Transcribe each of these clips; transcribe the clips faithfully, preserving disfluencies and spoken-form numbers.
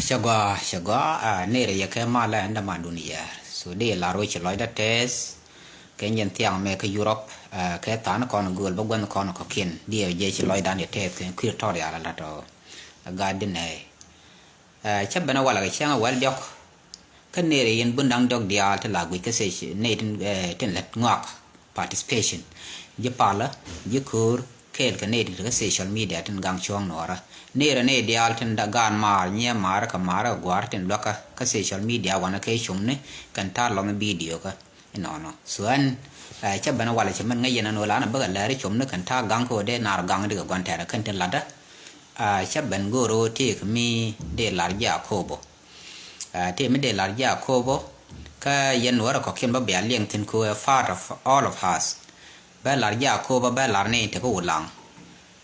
Cɛ gɔaa, cɛ gɔaa, a, nɛɛrɛ yɛ kɛ malɛ ɛn däman dun yɛɛr. So, di lar wec ci lɔcdä tɛth kɛ nyɛn thiaŋ mɛ kä Yurop, a, kɛ tha̱a̱n kɔn gööl bä gua̱n kɔn kɔ̱kiɛn. Di ɛ jɛ ci lɔcdan yɛ tɛth kɛ kui̱r tɔr yal a lat ɔ. A, gaat di nɛy. A, cä ben a walɛ kɛ cäŋ a wɛl diɔk. Kä nɛɛrɛ yɛn bun da̱ŋ diɔk diaal ti la guic kä sec nɛy tin, ɛ, tin lät ŋɔak participation. Ji̱ palä, ji̱ köör, kɛɛl kɛ nɛy tin te kä social media tin gaŋ cuɔ̱ɔ̱ŋ nuɔɔrä. Nɛɛrɛ nɛy diaal tin da gaan maar, nyiɛ maar, kɛ maar, kɛ gua̱a̱r tin luäkä kä social media wanɛ kɛ comni kɛn ta̱a̱ lɔnh video kä. Inɔnɔ. So ɛn, ɛ, cä ben walɛ cɛ mɛn ŋäc yɛn ɛn ɣöö lanɛ bäkɛ lääri comni kɛn ta̱a̱ gaŋ kä ɣöö dee naar gaŋ di kɛ gua̱n tɛɛrɛ kɛn tin latdä. A, cä ben go̱o̱r ɣöö tëëk mi dee lar ji̱ Akobo. A, tëëk mi dee lar ji̱ Akobo, kä yɛn nuɔ̱ɔ̱rɛ kɔ̱kiɛn bä bia liɛŋ thi̱n kɛ ɣöö ɛ part of all of us. Bɛ lar ji̱ Akobo, bɛ lar ni in tekä Ulaŋ.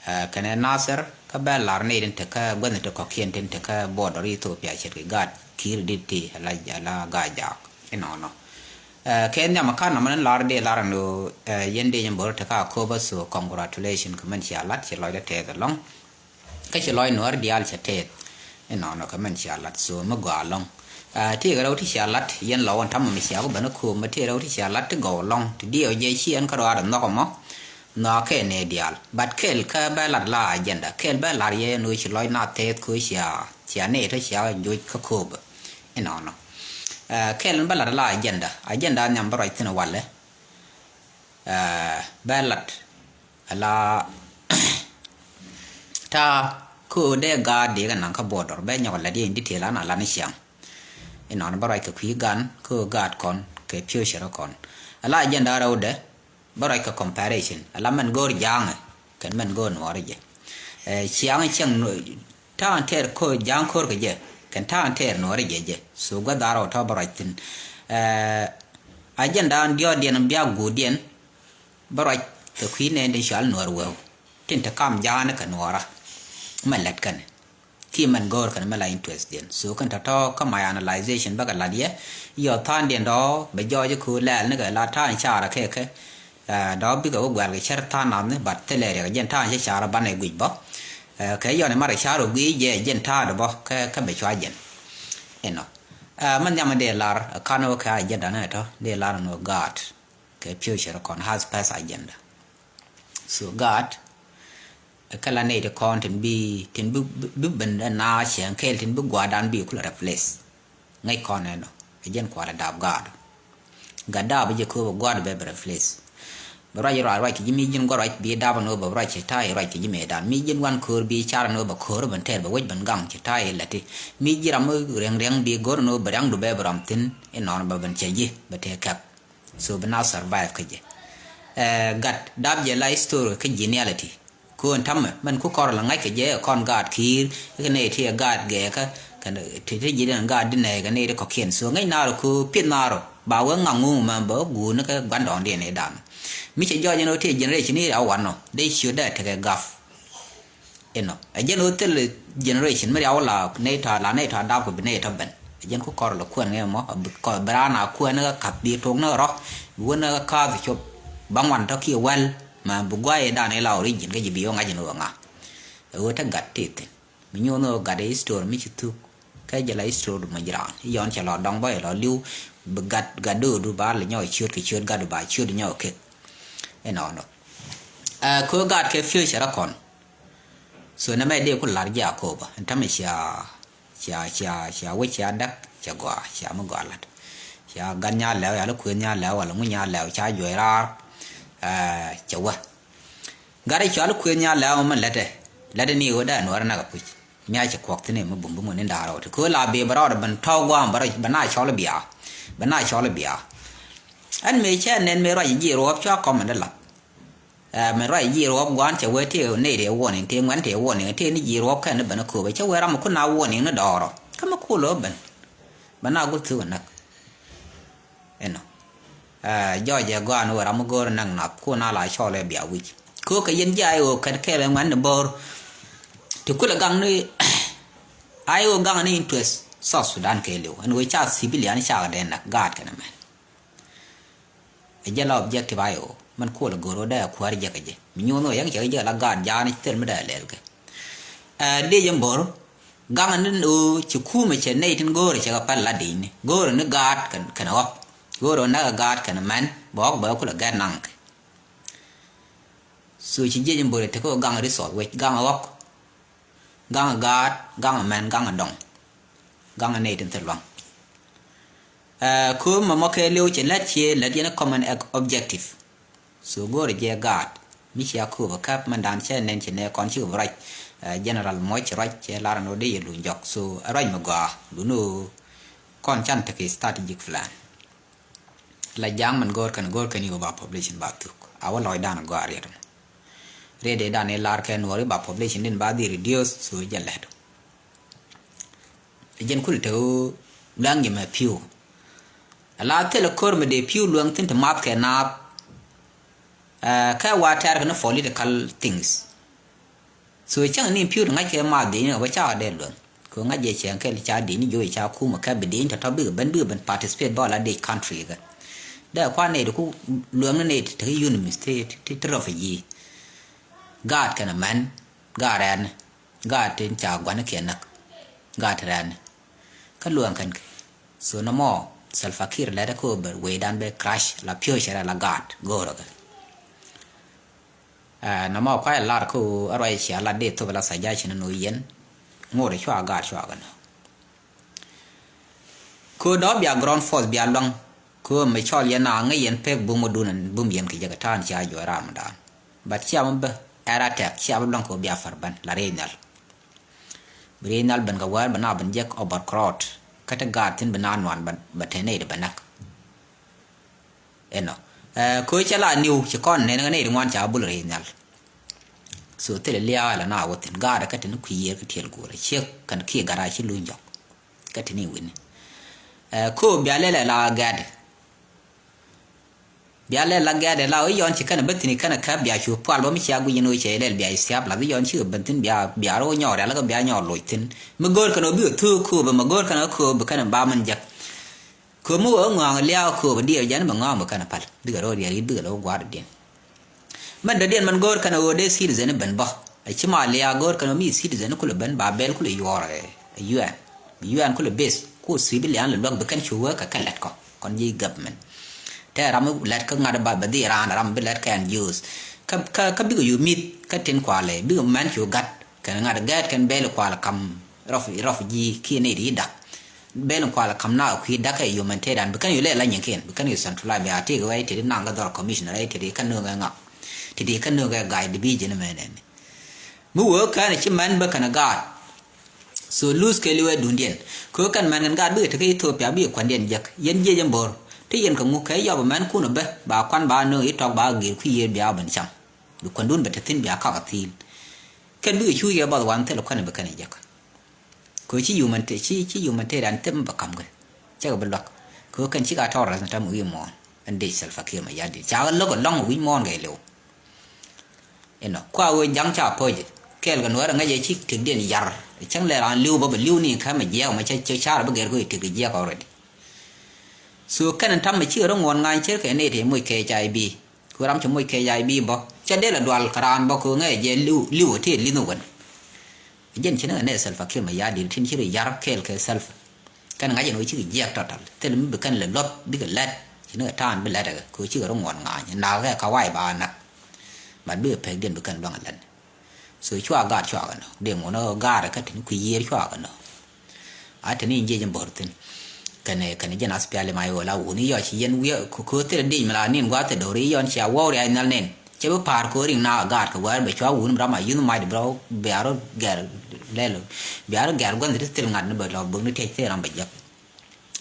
A, kɛnɛ Nasir, kä bɛ lar ni in tekä gua̱n ti kɔ̱kiɛn tin tekä border Ethiopia ce̱tkɛ gaat ki̱i̱r dit ti ala, ala Gaa-jaak. Inɔnɔ. Ɛ, kɛ nhiam a kan nɔmɔ ni lar di lar ni, ɛ, yɛn di nyɛ bor tekä Akobo, so congratulation kɛ mɛn cia lat, ci lɔcdä tɛth ɛlɔ̱ŋ. Kä ci lɔc nuɔ̱ɔ̱r diaal cɛ tɛth. Inɔnɔ kɛ mɛn cia lat, so mi gɔaa ɛlɔ̱ŋ. Ɛ, ti kɛ rɛw ti cia lat, yɛn lɔ wän tamɔ mi cia ku ben a ko̱o̱m, mi ti rɛw ti cia lat ti gɔw ɛlɔ̱ŋ, ti diɛw jɛ ci ɛn kä rɔaadɛ nhɔk ɛmɔ. Nhɔakɛ nɛy diaal. But kɛl kä bɛ lat la agenda. Kɛl bɛ lat yɛ ɛn ɣöö ci lɔc na tɛth kɛ ɣöö cia, cia nɛy tɔ cia joc kä Akobo. Inɔnɔ. Ɛ, kɛl bɛ lat la agenda. Agenda nhiam bä ruac thi̱n walɛ. Ɛ, bɛ lat ala ta̱a̱ kä ɣöö dee gaat dee kɛ naŋ kä border. Bɛ nyɔk lat yɛ in detail an a lat ni ciaŋ. Inɔnɔ bä ruac kɛ kui̱ gan kä ɣöö gaat kɔn kɛ future kɔn. Ala agenda rɛwdɛ, bä ruac kɛ comparison. Ala mɛn go̱o̱r ja̱a̱ŋɛ kɛn mɛn go̱o̱r nuɔɔri jɛ. Ɛ, ciaŋ cieŋ nu-, ta̱a̱ tɛɛr ko̱r ja̱a̱ŋ ko̱r kɛ jɛ kɛn ta̱a̱ tɛɛr nuɔɔri jɛ jɛ. So gua̱th da̱r ɔ tɔ̱ bä ruac thi̱n. Ɛ, agenda diɔ̱ɔ̱diɛn bia guudiɛn bä ruac kɛ kui̱ nɛɛn tin cɔal nuɔɔr wɛw tin te kam ja̱a̱ŋ kɛ nuɔɔra. Mɛ lät kɛn. Ki mɛn go̱o̱r kɛn mɛ la interest diɛn. So kɛn tɔ̱tɔ̱ kä my analyzation bä kɛ lat yɛ. Yɔ tha̱a̱n diɛn dɔ̱ bɛ jɔɔc ko̱o̱r lɛɛl ni kɛ la ta̱a̱n carɛ kɛ kɛ. Ɛ, dɔ̱ bikɛ wä guɛl kɛ cär tha̱a̱n nath ni, but thilɛ riɛk jɛn ta̱a̱n cä carɛ banɛ guic bä. Ɛ, kɛ yɔn imarɛ car ɔ guic jɛ jɛn ta̱a̱n dɔ bä kɛ, kɛ bɛ cua jɛn. Inɔ. Ɛ, mɛ nhiam dee lar, ɛ, kan wä kɛ agenda ni tɔ̱, dee lar ni wä gaat. Kɛ future kɔn has past agenda. So gaat, ɛ, kɛ la nɛy ti kɔn tin bi, tin bi, bi, bi ben na cieŋ kɛɛl tin bi gua̱a̱rdan bi kulɛ replace. Ŋäc kɔn ɛnɔ, ɛ jɛn kualɛ dap gaat. Gat dap jɛ kööbä gua̱a̱r bɛ bɛ replace. Bɛ ruac ruac ruac kɛ ji̱ mi ji̱n gua̱a̱r ruac bi dap ɛn ɣöö bɛ ruac cɛ ta̱a̱ ruac kɛ ji̱ mëëdan. Mi ji̱n wan köör bi car ɛn ɣöö bɛ köör bɛ tɛr bɛ wec ben gaŋ cɛ ta̱a̱ lati. Mi ji̱ ram mi riɛŋ riɛŋ bi go̱r ɛn ɣöö bɛ riaŋdu bɛ bɛ ram thi̱n inɔn bɛ ben cɛ ji̱ bɛ tëë kɛp. So bi na survive kä jɛ. Ɛ, gat dap jɛ la history kä genealogy. Kön tamɛ mɛn ku kɔr la ŋa̱c kɛ jɛ kɔn gaat ki̱i̱r. Kä nɛy ti ɛ gaat gɛɛkä kɛ ti ti ji̱ den gaat di nɛy kɛ nɛy ti kɔ̱kiɛn. So ŋäc naarɔ ku pieth naarɔ ba wee ŋaŋ ŋuŋ mɛ bɛ wee guuni kɛ gua̱ndɔɔŋdiɛn i̱ dan. Mi cɛ jɔɔc ɛn ɣöö ti ɛ generation i̱ a wanɔ dee ciötdɛ tekɛ gaf. Inɔ ɛ jɛn ɣöö thil generation mi riaw la nɛy tɔ̱ la nɛy tɔ̱ dap kɛ bi nɛy tɔ̱ ben. Ɛ jɛn ku kɔr la kuɛn ŋɛ mɔ bi raan a kuɛn kä kath bi tok ni rɔ bi wän kä kath cop. Ba ŋuan tɔ̱ kiɛ wɛl mɛ bi guay dan ila origin kä ji̱ bi ɣä ŋa̱c ni ɣä ŋa. Ɛ ɣöö te gat ti thin mi nyuɔn ɣä gat ɛ history mi ci thuk. Kä jɛ la history du mɔ ji̱ raan i̱ yɔn cɛ lɔ dɔŋ bä ɛ lɔ li̱w bi gat gat do̱o̱du ba lɛ nyɔk ciöt kɛ ciöt gat du ba ciöt nyɔk kek. Inɔnɔ. Ɛ kö gat kɛ future kɔn. So nɛ mɛ dee ku lar ji̱ Akobo ɛn tämɛ cia cia cia cia wec cia däk cia gɔaa cia mi gɔaa lat. Cia gat nya lɛw ya lɛ kuëth nya lɛw wala ŋu nya lɛw ca juɔc raar. Ɛ cɛ wä. Gat i̱ cɔal i̱ kuëth nya lɛ̈ɛ̈u mi lätdɛ. Lätdɛ ni ɣöö dee nuɔɔr inak apuc. Mia̱ cɛ kuɔk thi̱n i̱ mi bum bi ŋun in da̱a̱r rɔɔd ti köö la bi bɛ rɔɔd ben tɔ̱w gua̱a̱m bɛ rɔc bɛ na cɔl i̱ bia. Bɛ na cɔl i̱ bia. Ɛn mëë cɛ nɛn mëë ruac ji̱ ruɔ̱ɔ̱p cua kɔm in dee lath. Ɛ mɛn ruac ji̱ ruɔ̱ɔ̱p gua̱a̱n cɛ wee tëë nɛy tëë warning tëë ŋuɛ̈n tëë warning tëë ni ji̱ ruɔ̱ɔ̱p kɛn ni ben a kööbä cɛ wee ram mi kun na warning ni dɔɔrɔ. Kä mi kul ɣä ben. Bɛ na gul thuk inak. Inɔ. Ɛ jɔɔc ɛ gɔaa ni wä ram mi go̱o̱r näk nath ku na la cɔɔl ɛ bia wi̱c. Köökɛ yɛn ji̱ a i̱ ɣöö kɛn kɛɛl ɛ ŋuɛ̈n ni bo̱o̱r. Ti kulɛ gaŋ ni a i̱ ɣöö gaŋ ni interest South Sudan kɛɛliw ɛn ɣöö ca civilian cakɛ dee näk gaat kɛn ɛmɛn. Ɛ jɛ la objective a i̱ ɣöö mɛn kuɔl ɛ go̱o̱r ɣöö dee ɛ kuäär jɛ kɛ jɛ mi nyuɔ̱n ɣöö yɛn cɛ kɛ jɛ la gaat jaani thil mi dee ɛ lɛl kɛ. Ɛ dee jɛ bo̱o̱r. Gaŋ ni ɣöö ci kumɛ cɛ nɛy tin go̱o̱rɛ cɛ kɛ päl la di̱i̱ni. Go̱o̱rɛ ni gaat kɛn, kɛn ɣɔk. Go̱o̱rɛ näk ɛ gaat kɛn mɛn bɛ ɣɔk bɛ kulɛ gɛt naŋ kɛ. So ci jiɛc in bo̱o̱rɛ tekɛ ɣöö gaŋ resource wec, gaŋ ɣɔk, gaŋ gaat, gaŋ mɛn, gaŋ dɔŋ, gaŋ nɛy tin thil luaŋ. Ɛ, kööm mɛ mɔ kɛ liw cɛ lät cië lät yɛn common objective. So go̱o̱rɛ jɛ gaat mi cia kööbä käp mɛn dan cɛ nɛn ci nɛ kɔn ci ruac. Ɛ, General Muɔc ci ruac cɛ lar ɛn ɣöö dee yɛ luny jɔk. So ɛ ruac mi gɔaa duni ɣöö kɔn can tekɛ strategic plan. La ja̱a̱ŋ mɛn go̱o̱r kɛn, go̱o̱r kɛn yɛ ɣöö ba population ba thuk. A wä lɔcdan a gɔaa riɛt mɔ. Riɛt dee dan i̱ lar kɛ Nuɔri ba population din ba dhil reduce, so jɛ lɛt. Jɛn kul te ɣöö luaŋ jɛ mɛ pi̱w. Ala thilɛ ko̱r mi dee pi̱w luäŋ thi̱n ti math kɛ naath. Ɛ, kɛ wa tɛr kɛ ni political things. So cäŋ ni pi̱w ti ŋa̱c kɛ math dee ni ɣä bä cakɔ dee luäŋ. Kɛ ŋa̱c jɛ cɛŋ kɛl ca dee ni jo̱o̱c ca kumɛ kɛ bi dee ni tɔ̱tɔ̱ bikɛ ben, bikɛ ben participate bä la dee country kɛ. Dee kuan nɛy ti ku luäŋ ni nɛy ti te unit ti, ti, ti refugee. Gaat kɛn mɛn, gaat rɛɛn. Gaat tin ca gua̱n kiɛ näk. Gaat rɛɛn. Kä luäŋ kɛn kɛ. So nɔmɔ Salva Kiir lɛt kä bɛ wecdan bɛ crash la piööcɛ rɛ la gaat go̱o̱rä kɛ. Ɛ, nɔmɔ kuay lar kä ɣöö a ruac cia lat dee thop la suggestion ni ɣöö yɛn ŋot cua gaat cua kɛ nɔ. Kä dɔ̱ bia ground force bia luaŋ. Kä mi cɔl yɛn a ŋäc yɛn pek bum ɔ dun bum yɛn kɛ jɛ kɛ ta̱a̱n cia juɔc ram dan. But cia mi bä air attack cia mi luaŋ kɛ ɣöö bia far bän la rɛy nhial. Bi rɛy nhial ben kɛ wäär bɛ na ben jek overcrowd. Kä te gaat thi̱n bɛ na nuan bɛ, bɛ te nɛy di bɛ näk. Ɛnɔ. Ɛ, köö cɛ la niw ci kɔn nɛn kä nɛy di ŋuan ca bul rɛy nhial. So thilɛ liaal ɛn a wä thi̱n gaat kä te ni kui̱ yiër kä tiɛl go̱o̱rä ciek kɛn kiɛ gat a ci luny jɔk. Kä te ni wi̱ni. Ɛ, köö bia lɛl ɛ la gɛ̈t. Bia lɛl la gɛ̈t ɛ la wä yɔn ci kɛn bä thi̱n kɛn kä bia cu pual bä mi cia guic ni wä cɛ lɛl bia ci siap la wä yɔn ci kɛ ben thi̱n bia, bia rɔ nyɔk rial kä bia nyɔk loc thi̱n. Mi go̱o̱r kɛn wä bikɛ thuk kööbä mi go̱o̱r kɛn wä kööbä kɛn ba min jek. Kööbä mi wä ŋɔaŋ liaak kööbä diɛɛr jɛn bɛ ŋɔaŋ bɛ kɛn päl bikɛ rɔ rial yit bikɛ lɛ wä gua̱a̱r diɛn. Mɛn dɔ̱diɛn mɛn go̱o̱r kɛn ɣöö dee citizen ben bä. Ɛ ci ma liaak go̱o̱r kɛn ɣöö mi citizen kulɛ ben ba bɛl kulɛ yuɔr ɛ U N. U N kulɛ base ku civilian lɛ luäk bi kɛn cu wee kɛ kɛ lɛt kɔ kɔn ji̱ government. Tɛ ram mi lɛt kä ŋa̱t ba bɛ dhi raan ram bi lɛt kɛ N G Os. Kä, kä, kä bikɛ yu mi̱th kä tin kualɛ bikɛ mɛn cu gat kɛn ŋa̱t gɛɛt kɛn bɛl kualɛ kam rɔf, rɔf ji̱ kiɛ nɛy ti dak. Bɛl kualɛ kam na kui̱ dak kɛ humanitarian bi kɛn yu lɛ la nyin kiɛn bi kɛn yu centralize bi a tëëk wɛ tëëdi naŋ kɛ dhɔr commissioner tëëdi kɛn nööŋɛ ŋak tëëdi kɛn nööŋɛ guide division mɛ nɛn. Mi wee kɛn ci mɛn bä kɛn gaat. So luth kɛ liwɛ dundiɛn kɛ kɛn mɛn kɛn gaat bikɛ tekɛ Ethiopia bikɛ kuandiɛn jek yɛn jiɛc ɛn bo̱r. Ti yɛn kɛ ŋuk kɛ yɔp mɛn kun bä ba kuan ba nööŋ itɔk ba gir kui̱ yiër bia ben cam. Bi kuandun bɛ te thi̱n bia kak a thi̱i̱l. Kɛn bikɛ cu yɛ bath wan thil kuan bä kɛn jek. Kɛ ci human te, ci, ci human te dan thim bä kam kɛ. Cɛ kɛ bi luak. Kɛ kɛn ci ka tɔr ras ni tam wi̱i̱ muɔ̱ɔ̱n. Ɛn dec Salva Kiir Mayardit ca kɛ lo̱k ɛlɔ̱ŋ wi̱i̱ muɔ̱ɔ̱n kɛ liw. Inɔ kua wee ja̱ŋ ca po̱c. Kɛɛl kɛ nuäärä ŋäcɛ ci tëkdiɛn yar. Cäŋ lɛ raan li̱w bä bɛ li̱w ni kä mɛ jiɛk mɛ cä cä car bä gɛr kɛ tëk jiɛk already. So kɛn tam mɛ cikɛ rɔ ŋuɔ̱n ŋa̱ny cär kɛ nɛy tëë moc kɛ H I V. Ku ram cɛ moc kɛ H I V bä cä dee lɛ dual kɛ raan bä kɛ ŋäcɛ jɛ li̱w li̱w tëë li̱nh wän. Jɛn ci ni kɛ nɛy Salva Kiir mɛ ya̱r di̱t tin ci rɔ yar kɛɛl kɛ Salva. Kɛn ŋa̱c ɛn ɣöö cikɛ jiɛk tɔtal thil mi bi kɛn lɛ luɔth bikɛ lɛt ci ni kɛ ta̱a̱n bi lɛt kɛ kɛ ɣöö cikɛ rɔ ŋuɔ̱n ŋa̱ny nak kɛ ka wac ba nak. Mat bikɛ pekdiɛn bi kɛn luaŋ lɛn. So cua gaat cua kɛ nɔ dee ŋuɔ̱n ɣä gaat kä tin kui̱ yiër cua kɛ nɔ. A tin in jiec in bo̱r thin kɛn kɛn jɛn aspiali ma yɛ wä la wuni yɔ ci yɛn wiɛ kɛ kɛ thil dic mi la nin gua̱th thil do̱ri yɔn cia wäw riac nhial nin. Cɛ bi pa̱a̱r ko̱ riŋ na gaat kɛ wäär bɛ cua wuni mi ram a yuth mac di bi rɔ bia rɔ gɛr lɛl bia rɔ gɛr gua̱th thil ŋa̱t ni bɛ lɔ bäk ni tɛc thil ram bɛ jek.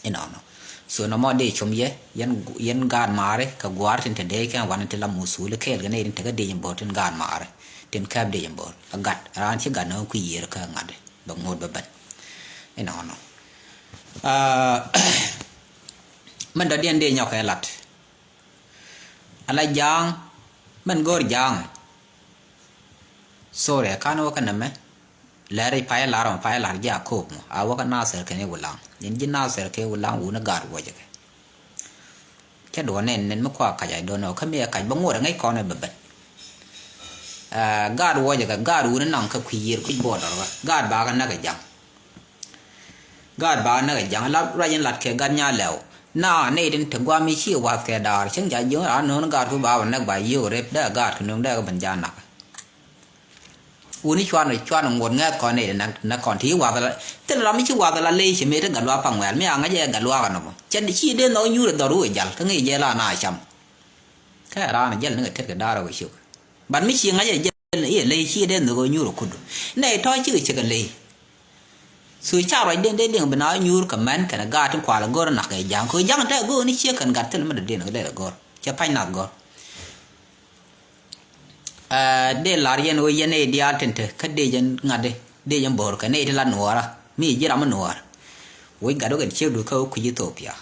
Inɔnɔ. So nɔmɔ dee com yɛ yɛn, yɛn gaat maari kɛ gua̱a̱r tin te dee kɛn wan ti la musul kɛɛl kɛ nɛy tin te kä dec in bo̱r tin gaat maari tin kɛp dec in bo̱r a gat raan ci gat nɔŋ kui̱ yiër kä ŋa̱t bɛ ŋot bɛ ben. Inɔnɔ. Mɛn dɔ̱diɛn dee nyɔk kɛ lat. Ala ja̱a̱ŋ mɛn go̱o̱r ja̱a̱ŋ. Sorry, kan wä kä nɛmɛ. Lɛr i̱ pay lar mɔ pay lar ji̱ a ko̱o̱p mɔ a wä kä Nasir kɛn i̱ wulaŋ. Yɛn ji̱ Nasir kɛ wulaŋ wuni gaat wuɔcɛ kɛ. Cä duɔ nɛn nɛn mi kua kac a duɔ nɔ kä mi ɛ kac bä ŋuɔt ɛ ŋäc kɔn ɛ bɛ ben. Gaat wuɔcɛ kɛ gaat wuni naŋ kä kui̱ yiër kui̱ buɔɔdɔr kä gaat ba kä näk ɛ ja̱ŋ. Gaat ba näk ɛ ja̱ŋ la ruac in lat kɛ gat nya lɛw. Na nɛy tin te guam i̱ ci wath kɛ daar cäŋ ca jiöŋ raan no̱o̱n gaat ku ba wä näk ba yio̱k rep dee gaat kɛ nöŋ dee kɛ ben ja̱a̱n nak. Wuni cuan cuan ŋuɔt ŋɛth kɔn nɛy tin näk kɔn ti wath la thil ram i̱ ci wath la ley ci mëë ti gat luaak paŋ wɛl mi a ŋäc ɛ gat luaak anɔmɔ cɛ ci dee nhɔk nyuur ɛ dhɔr wä jal kä ŋi̱i̱c jɛ la na cam. Kä raan jɛl ni kɛ tet kɛ daar wä cok. Bat mi ci ŋa̱c ɛ jɛl i̱ ɛ ley ci dee nhök ɛ nyuur ɛ kudu. Nɛ tɔ̱ cikɛ cɛ kɛ ley. Thu ca ruac den dee liŋ bi na nyuur kɛ mɛn kɛn gaat tin kual ɛ go̱r nak kɛ ja̱ŋ kɛ ja̱ŋ tɛ go̱r ni ciek kɛn gat thil mi dee den kɛ lɛl ɛ go̱r cɛ pa̱ny nath go̱r. Ɛ dee lar yɛn ɣöö yɛn nɛy diaal tin te kä dee jɛn ŋa̱t dee jɛn bo̱o̱r kɛ nɛy ti la nuɔɔra mi ji̱ ram mi nuɔɔr. Wec gat wä kɛn ciek du kä wä kui̱c Ethiopia.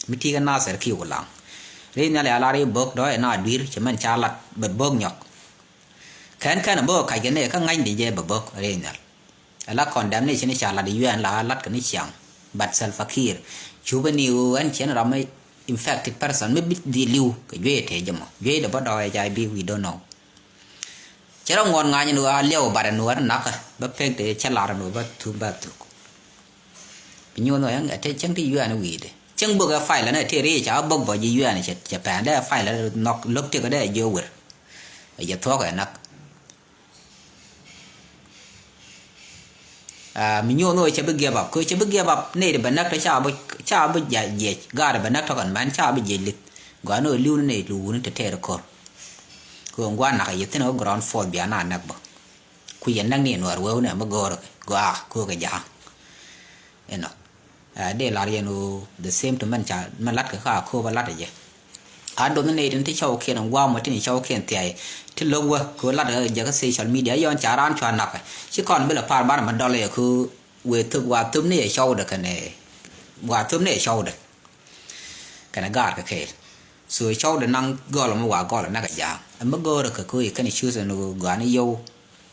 Mi ti̱i̱ kɛ Nasir ki̱i̱ wä laŋ ri̱i̱n nhial ya lar i̱ bo̱o̱k dɔ̱ɔ̱c ɛ na dui̱r cɛ mɛn ca lat bɛ bo̱o̱k nyɔk. Kɛn kɛn a bä kac kɛ nɛ kä ŋa̱cni jɛ bɛ bä rɛy nhial. Ala condemnation ca lat i̱ U N la lat kɛ ni ciaŋ. But Salva Kiir cupä ni ɣöö ɛn ciɛn ram mi infected person mi bi dhil li̱w kɛ juey tëë jɛ mɔ juey dɛ bä dɔɔk H I V, we don't know. Cɛ rɔ ŋuɔ̱t ŋa̱c ni ɣöö a liɛw bat ɛn ɣöö ɛn nakä bä pek tëë cɛ lat ɛn ɣöö bä thuk bä thuk. Bi nyuɔ̱th nɔ yɛn ɛ te cäŋ ti yuɛɛn wi̱i̱dɛ cäŋ bök ɛ failɛ ni ɛ te riec ca bök bɔ ji̱ yuɛɛn cɛ pɛn dee ɛ failɛ nhɔk lo̱k tiek dee ɛ jiö wer. Ɛ jɛ thuɔ̱k ɛ nak. Mi nyuɔ̱th nɔ cɛ bi give up kɛ cɛ bi give up nɛy ti bɛ näk tɔ ca bi jiɛc gaat bɛ näk tɔ kɛn mɛn ca bi jiɛc lith. Gɔaa ni ɣä li̱w ni nɛy ti wuni te tɛɛr ko̱r. Kɛ ɣän gua̱n nak ɛ yɛ thi̱n ɣä ground force bia na näk bä. Ku yɛn näk ni nuäär wee wunɛ mi go̱o̱rä kɛ gɔaa ko̱o̱kɛ ja̱a̱ŋ. Inɔ. Dee lar yɛn ɣöö the same to mɛn ca mɛn la̱t kɛ ka ko̱o̱p a la̱t ɛ jɛ. A do̱nh nɛy tin ti cɔwkiɛn in gua̱a̱m tin cɔwkiɛn thiay ti lo̱k wä kɛ ɣöö la̱t ɛ jɛ kä social media yɔn ca raan cua nakä ci kɔn bi lɛ pa̱a̱r banɛ mɛ dɔl ɛ kɛ ɣöö wëë thöp wa thöp ni ɛ cɔwdɛ kɛnɛ wa thöp ni ɛ cɔwdɛ. Kɛnɛ gaar kɛ kɛɛl. So cɔwdɛ naŋ gɔl mi wa gɔl ɛ näk ɛ ja̱a̱ŋ ɛ mi go̱o̱rä kɛ ko̱o̱k yɛ kɛn i̱ cuth ɛn ɣöö gɔaa ni yio̱w.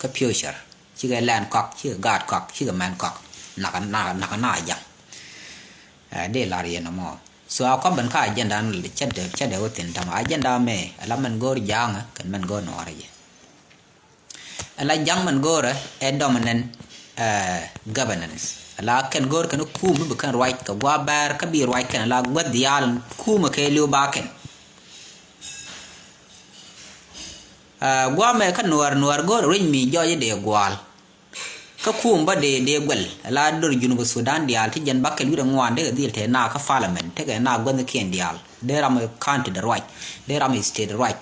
Kä future cikɛ lɛn kɔk cikɛ gaat kɔk cikɛ mɛn kɔk. Nakä na nakä na ja̱ŋ. Dee lar yɛn ɛmɔ. So a kɔp ben kä agenda ni cɛ dee cɛ dee wä thin tama agenda mɛ ala mɛn go̱o̱r ja̱a̱ŋä kɛn mɛn go̱o̱r nuɔɔrä jɛ. Ala ja̱ŋ mɛn go̱o̱rä ɛ dominant governance ala kɛn go̱o̱r kɛn kum mi bi kɛn ruac kɛ gua̱a̱ bɛɛr kä bi ruac kɛn ala gua̱th diaal kum kɛ liw ba kɛn. Guamɛ kä nuɔɔr nuɔɔr go̱o̱r ruec mi jɔɔc dee gua̱a̱l. Kä kum bä dee dee guɛl la dor Junub Sudan diaal ti jɛn bakɛl wi̱rɛ ŋuan dee kɛ dhil tɛ na kä parliament tekɛ na guäthnikiɛn diaal dee ram county de ruac dee ram state ruac.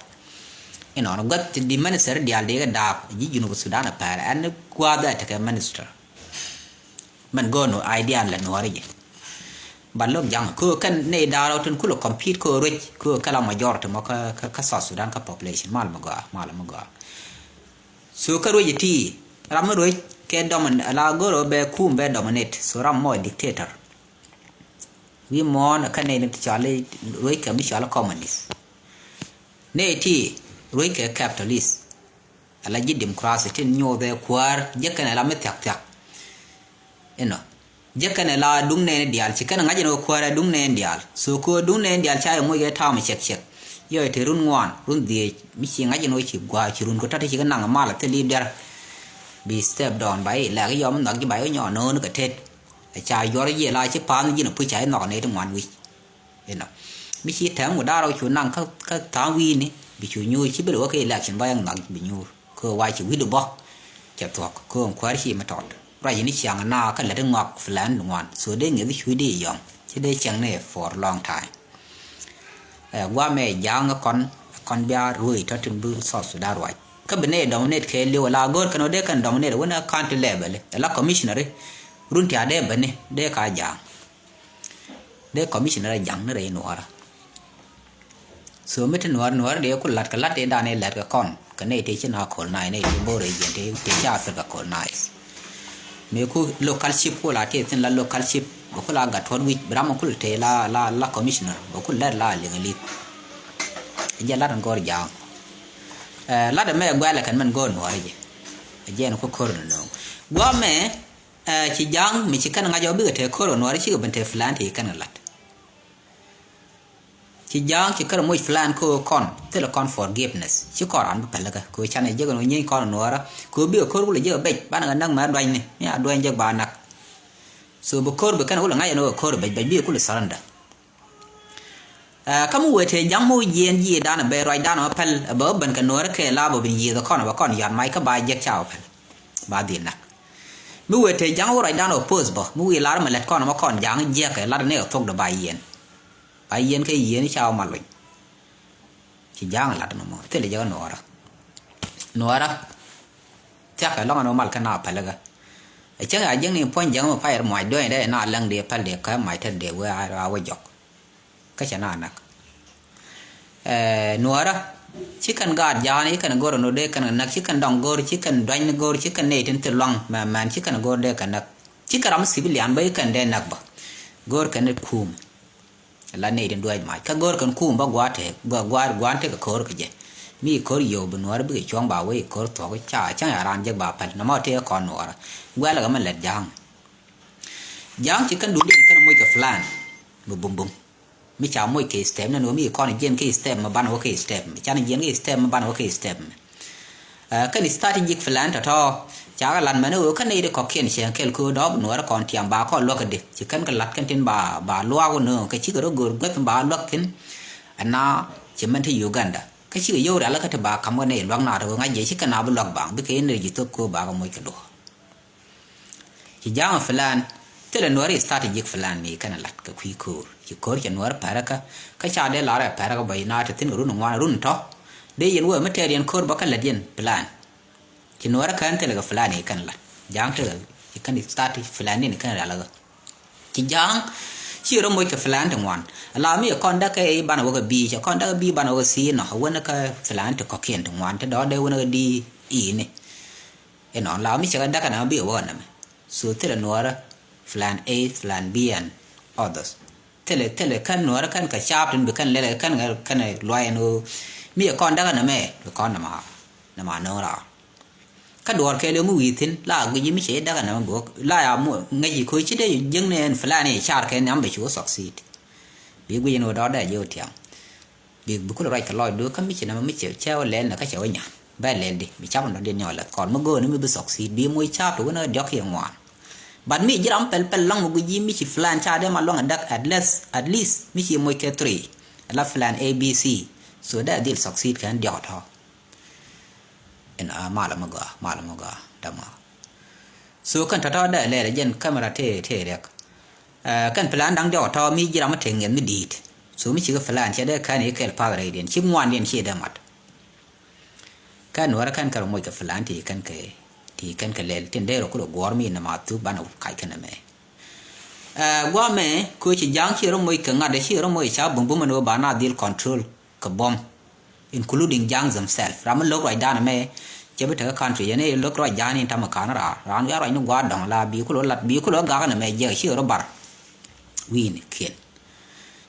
Inɔn guäth ti di minister diaal dee kɛ daap ji̱ Junub Sudan a pɛɛr ɛn gua̱a̱th ɛ tekɛ minister. Mɛn go̱o̱r nu idea lɛ nuɔɔri jɛ. But look jaŋ kö kɛn nɛy da̱a̱r rɔw tin kulɛ compete kö ruec kö kɛ la majority mɔ kä kä South Sudan kä population mal mi gɔaa mal mi gɔaa. So kä ruec ti ram mi ruec kɛ domin la go̱o̱r bɛ kum bɛ dominate so ram mɔ dictator. Wi̱i̱ muɔ̱ɔ̱n kä nɛy ni ti cɔal ruec kɛ mi cɔal communist. Nɛy ti ruec kɛ capitalist. Ala ji̱ democracy tin nyuuth ɛ kuäär jek kɛn ala mi thia̱k thia̱k. Inɔ jek kɛn ala duŋ nɛɛni diaal ci kɛn ŋa̱c in ɣä kuäär ɛ duŋ nɛɛni diaal so kɛ ɣä duŋ nɛɛni diaal ca yɛ moc kɛ ta̱a̱m cɛk cɛk. Yɔ ite run ŋuan run dhieec mi ci ŋa̱c in ɣä ci gua̱a̱ ci run kɛ tɔ̱ ti ci kɛ naŋ mal a thil i̱ biar. Bi step down ba i̱ lɛk i̱ yɔm nhɔk ji̱ ba i̱ nyɔɔn no̱o̱n kɛ tet. Ɛ ca yuɔr ji̱ ala ci pa̱a̱n ji̱n a puc ca i̱ nhɔk nɛy ti ŋuan wi̱c. Inɔ mi ci tɛm wä da̱r ɔ cu naŋ kä kä tha̱a̱ŋ wi̱i̱ni bi cu nyuur ci bi lɛ wä kä election bä yɛn ŋak bi nyuur kä wa ci wi̱cdu bä. Cɛ thuɔ̱k kä ŋ kuäär ci mi tɔt ruac ni ciaŋ na kä lät ŋak plan ŋuan so dee ŋi̱eth cuc dee yɔŋ ci dee ciaŋ ni for long time. Ɛ guamɛ ja̱a̱ŋ kɔn kɔn bia ruöi tɔ̱ tin bi South Sudan ruac kä bi nɛ dominate kɛ liw la go̱o̱r kɛn wä dee kɛn dominate wä ni county level la commissionary run tia dee beni dee ka ja̱a̱ŋ. Dee commissioner a ja̱ŋ ni rɛy nuɔɔrä. So mi ti nuɔɔr nuɔɔrä dee ku lat kɛ lat dee dan i̱ lat kɛ kɔn kɛ nɛy tëë ci na colonize nɛy tëë bo̱o̱r rɛy jiɛn tëë tëë ci Africa colonize. Mëë ku local chief ku la tëë thin la local chief bɛ ku la gat tuɔt wi̱c bi ram ku la tëë la la la commissioner bɛ ku lat la liŋ li̱th. Jɛ lat in gɔr ja̱a̱ŋ. Lat ɛmɛ guɛlɛ kɛn mɛn gɔr nuɔɔrä jɛ. Jɛ ɛn ku ko̱r ni no̱o̱ŋ guamɛ. Ci ja̱a̱ŋ mi ci kɛn ŋa̱c ɔ bikɛ te ko̱r ɔ nuɔɔri cikɛ ben te plan ti kɛn lat. Ci ja̱a̱ŋ ci kɛn moc plan ko kɔn thilɛ kɔn forgiveness ci kɔn ran bi pɛlɛ kɛ ko canɛ jek ɔ nyieeny kɔn nuɔɔra ko bikɛ ko̱r kulɛ jek ɔ bec banɛ kɛ näk mɛ duanyni mi a duany jek ba nak. So bi ko̱r bi kɛn wulɛ ŋa̱c ɛn ɣöö ko̱r bɛc bɛc bi kulɛ surrender. Ɛ, kä mi wëë tëë ja̱ŋ mi wä jiɛɛn ji̱ dan ɛ bɛ ruacdan ɛ päl ɛ bɛ wä ben kɛ nuɔ̱ɔ̱rä kɛ la bɛ bi yiëëth ɛ kɔn ɛ bɛ kɔn yɔ̱a̱t mac kä ba jiɛk ca wä päl. Ba dhil nak. Mi wëë tëë ja̱ŋ wä ruacdan ɛ poth bä mi wi̱i̱ lar mɛ lät kɔn ɛ mɛ kɔn ja̱ŋ jiɛk ɛ lat ɛ ni ɛ thuɔ̱kdɛ ba yiɛɛn. Ba yiɛɛn kɛ yiëëni ca wä mal luny. Ci ja̱a̱ŋ lat nɔmɔ thilɛ jɛ kä nuɔɔrä. Nuɔɔrä thia̱kɛ lɔŋ ɛn ɣöö mal kä na pälikä. Ɛ cäŋ a jiäkni puɔ̱ny jiäŋ mi payɛr muac duɔ̱ny dee na läŋ dee päl dee kä mac tet dee wee a wee jɔk. Kä cɛ na näk. Ɛ nuɔɔrä ci kɛn gaat ja̱a̱n ci kɛn go̱r ɛn ɣöö dee kɛn näk ci kɛn dɔŋ go̱r ci kɛn duany ni go̱r ci kɛn nɛy tin thil luaŋ mɛmɛn ci kɛn go̱r dee kɛn näk. Ci kɛn ram mi civilian bä ci kɛn dee näk bä. Go̱r kɛn ni kuum. La nɛy tin duäc mac kä go̱r kɛn kuum bä gua̱a̱r tëëk gua̱a̱r gua̱a̱r tëëk kɛ ko̱r kɛ jɛ. Mi ko̱r yio̱w bi nuɔɔr bikɛ cuɔ̱ŋ ba wee ko̱r thuɔ̱k ca cäŋ a raan jek ba päl nɔmɔ tëëk kɔn nuɔɔrä. Guɛl kɛ mi lät ja̱a̱ŋ. Ja̱a̱ŋ ci kɛn duŋdiɛn kɛn moc kɛ plan. Mi bumbum mi ca moc kɛ step ni nuɔ̱ɔ̱r mi kɔn jiɛn kɛ step mi banɛ wä kɛ step mi canɛ jiɛn kɛ step mi banɛ wä kɛ step mi. Ɛ kɛn strategic plan tɔ̱tɔ̱. Ca kɛ lat mɛn ɣöö kä nɛy ti kɔ̱kiɛn cieŋ kɛl köö dɔ̱ɔ̱p nuɔɔrä kɔn tiam ba kɔn luäk kädi ci kɛn kɛ lat kɛn tin ba ba luaak wä nööŋ kɛ cikɛ rɔ go̱o̱r guäth ba luäk thi̱n. Ɛna ci mɛn ti Uganda kä cikɛ yio̱w rial kä ti ba ka̱m kɛ nɛy luäk naat ɣöö ŋa̱c jɛ cikɛ na bi luäk baŋ bikɛ energy thop köö ba kɛ moc kɛ duɔ̱ɔ̱r. Ci ja̱a̱ŋ plan thilɛ nuɔ̱ɔ̱ri strategic plan mi kɛn lat kɛ kui̱ ko̱o̱r ci ko̱o̱r cɛ nuɔ̱ɔ̱ri pɛrä kä kä ca dee lar ɛ pɛrä kä bä inaa te thi̱n kɛ run ŋuan run tɔ̱. Dee yɛn wee mi tɛɛr yɛn ko̱o̱r bä kä lät yɛn plan. Ci nuɔ̱ɔ̱ri kɛn thilɛ kɛ plan i̱ kɛn lat ja̱a̱ŋ thilɛ ci kɛn strategic plan ni kɛn rial kä. Ci ja̱a̱ŋ ci rɔ moc kɛ plan ti ŋuan. La mi kɔn däk kɛ i̱ banɛ wä kɛ bii cɛ kɔn däk kɛ bii banɛ wä kɛ thiin nɔ wänä kä plan ti kɔ̱kiɛn ti ŋuan ti dɔ̱ɔ̱dɛ wänä kɛ di i̱ni. Inɔ la mi cɛ kɛ däk kɛ nɛmɛ bi wä kɛ nɛmɛ. So thilɛ nuɔɔrä plan A, plan B and others. Thilɛ thilɛ kɛn nuɔɔrä kɛn kɛ caap tin bi kɛn lɛlɛ kɛn kɛn luay ɛn ɣöö mi ɛ kɔn däk kɛ nɛmɛ bi kɔn nɛma nɛma no̱o̱ŋ raar. Kä duɔɔr kɛɛliw mi wi̱i̱ thi̱n la guic mi cɛ däk kɛ nɛmɛ bi wä la ya mu ŋäc i̱ ko̱ ci dee jiäkni ɛn plan i̱ car kɛ nhiam bɛ ci wä succeed. Bi guic ɛn ɣöö dɔɔdɛ ji̱ wä tiam. Bi bi kulɛ ruac kɛ lɔcdu kä mi ci nɛmɛ mi cɛ cɛ wä lɛl ni kä cɛ wä nyan bɛ lɛl di bi cap ɛn dɔ̱diɛn nyɔk lɛth kɔn mi go̱o̱ni mi bi succeed bi moc caap ti wä ni diɔ̱k kiɛ ŋuan. But mi ji̱ ram pɛl pɛl lɔŋ mi guic ji̱ mi ci plan ca dee ma luäŋ ɛ däk at least at least mi ci moc kɛ three. Ɛ la plan A B C. So dee dhil succeed kɛn diɔ̱k tɔ̱. Ɛn a malɛ mi gɔaa malɛ mi gɔaa dama. So kɛn tɔ̱tɔ̱ dee lɛl ɛ jɛn camera tëë tëë riɛk. Ɛ kɛn plan da̱ŋ diɔk tɔ̱ mi ji̱ ram mi tëë ŋiɛth mi di̱i̱t. So mi cikɛ plan cɛ dee kɛn i̱ kɛl path rɛydiɛn ci ŋuandiɛn ci dee mat. Kɛn nuɔrɛ kɛn kɛ rɔ moc kɛ plan ti kɛn kɛ ti kɛn kɛ lɛl tin dee rɔ kulɛ guɔ̱ɔ̱r mi nɛ ma thuk banɛ kac kɛn ɛmɛ. Ɛ guamɛ koci ja̱a̱ŋ ci rɔ moc kɛ ŋa̱t ci rɔ moc ca bumbum ɛn ɣöö ba na dhil control kɛ buɔ̱m. Including ja̱a̱ŋ themselves ram mi lo̱k ruacdan ɛmɛ. Cɛ bi tekɛ country yɛn i̱ lo̱k ruacdan in tamɛ ka̱n raar raan wiaa ruac ni gua̱a̱r dɔ̱ŋ la bi kulɛ lat bi kulɛ gak ɛn ɛmɛ jiɛk ci rɔ bar. Wi̱i̱ni kiɛn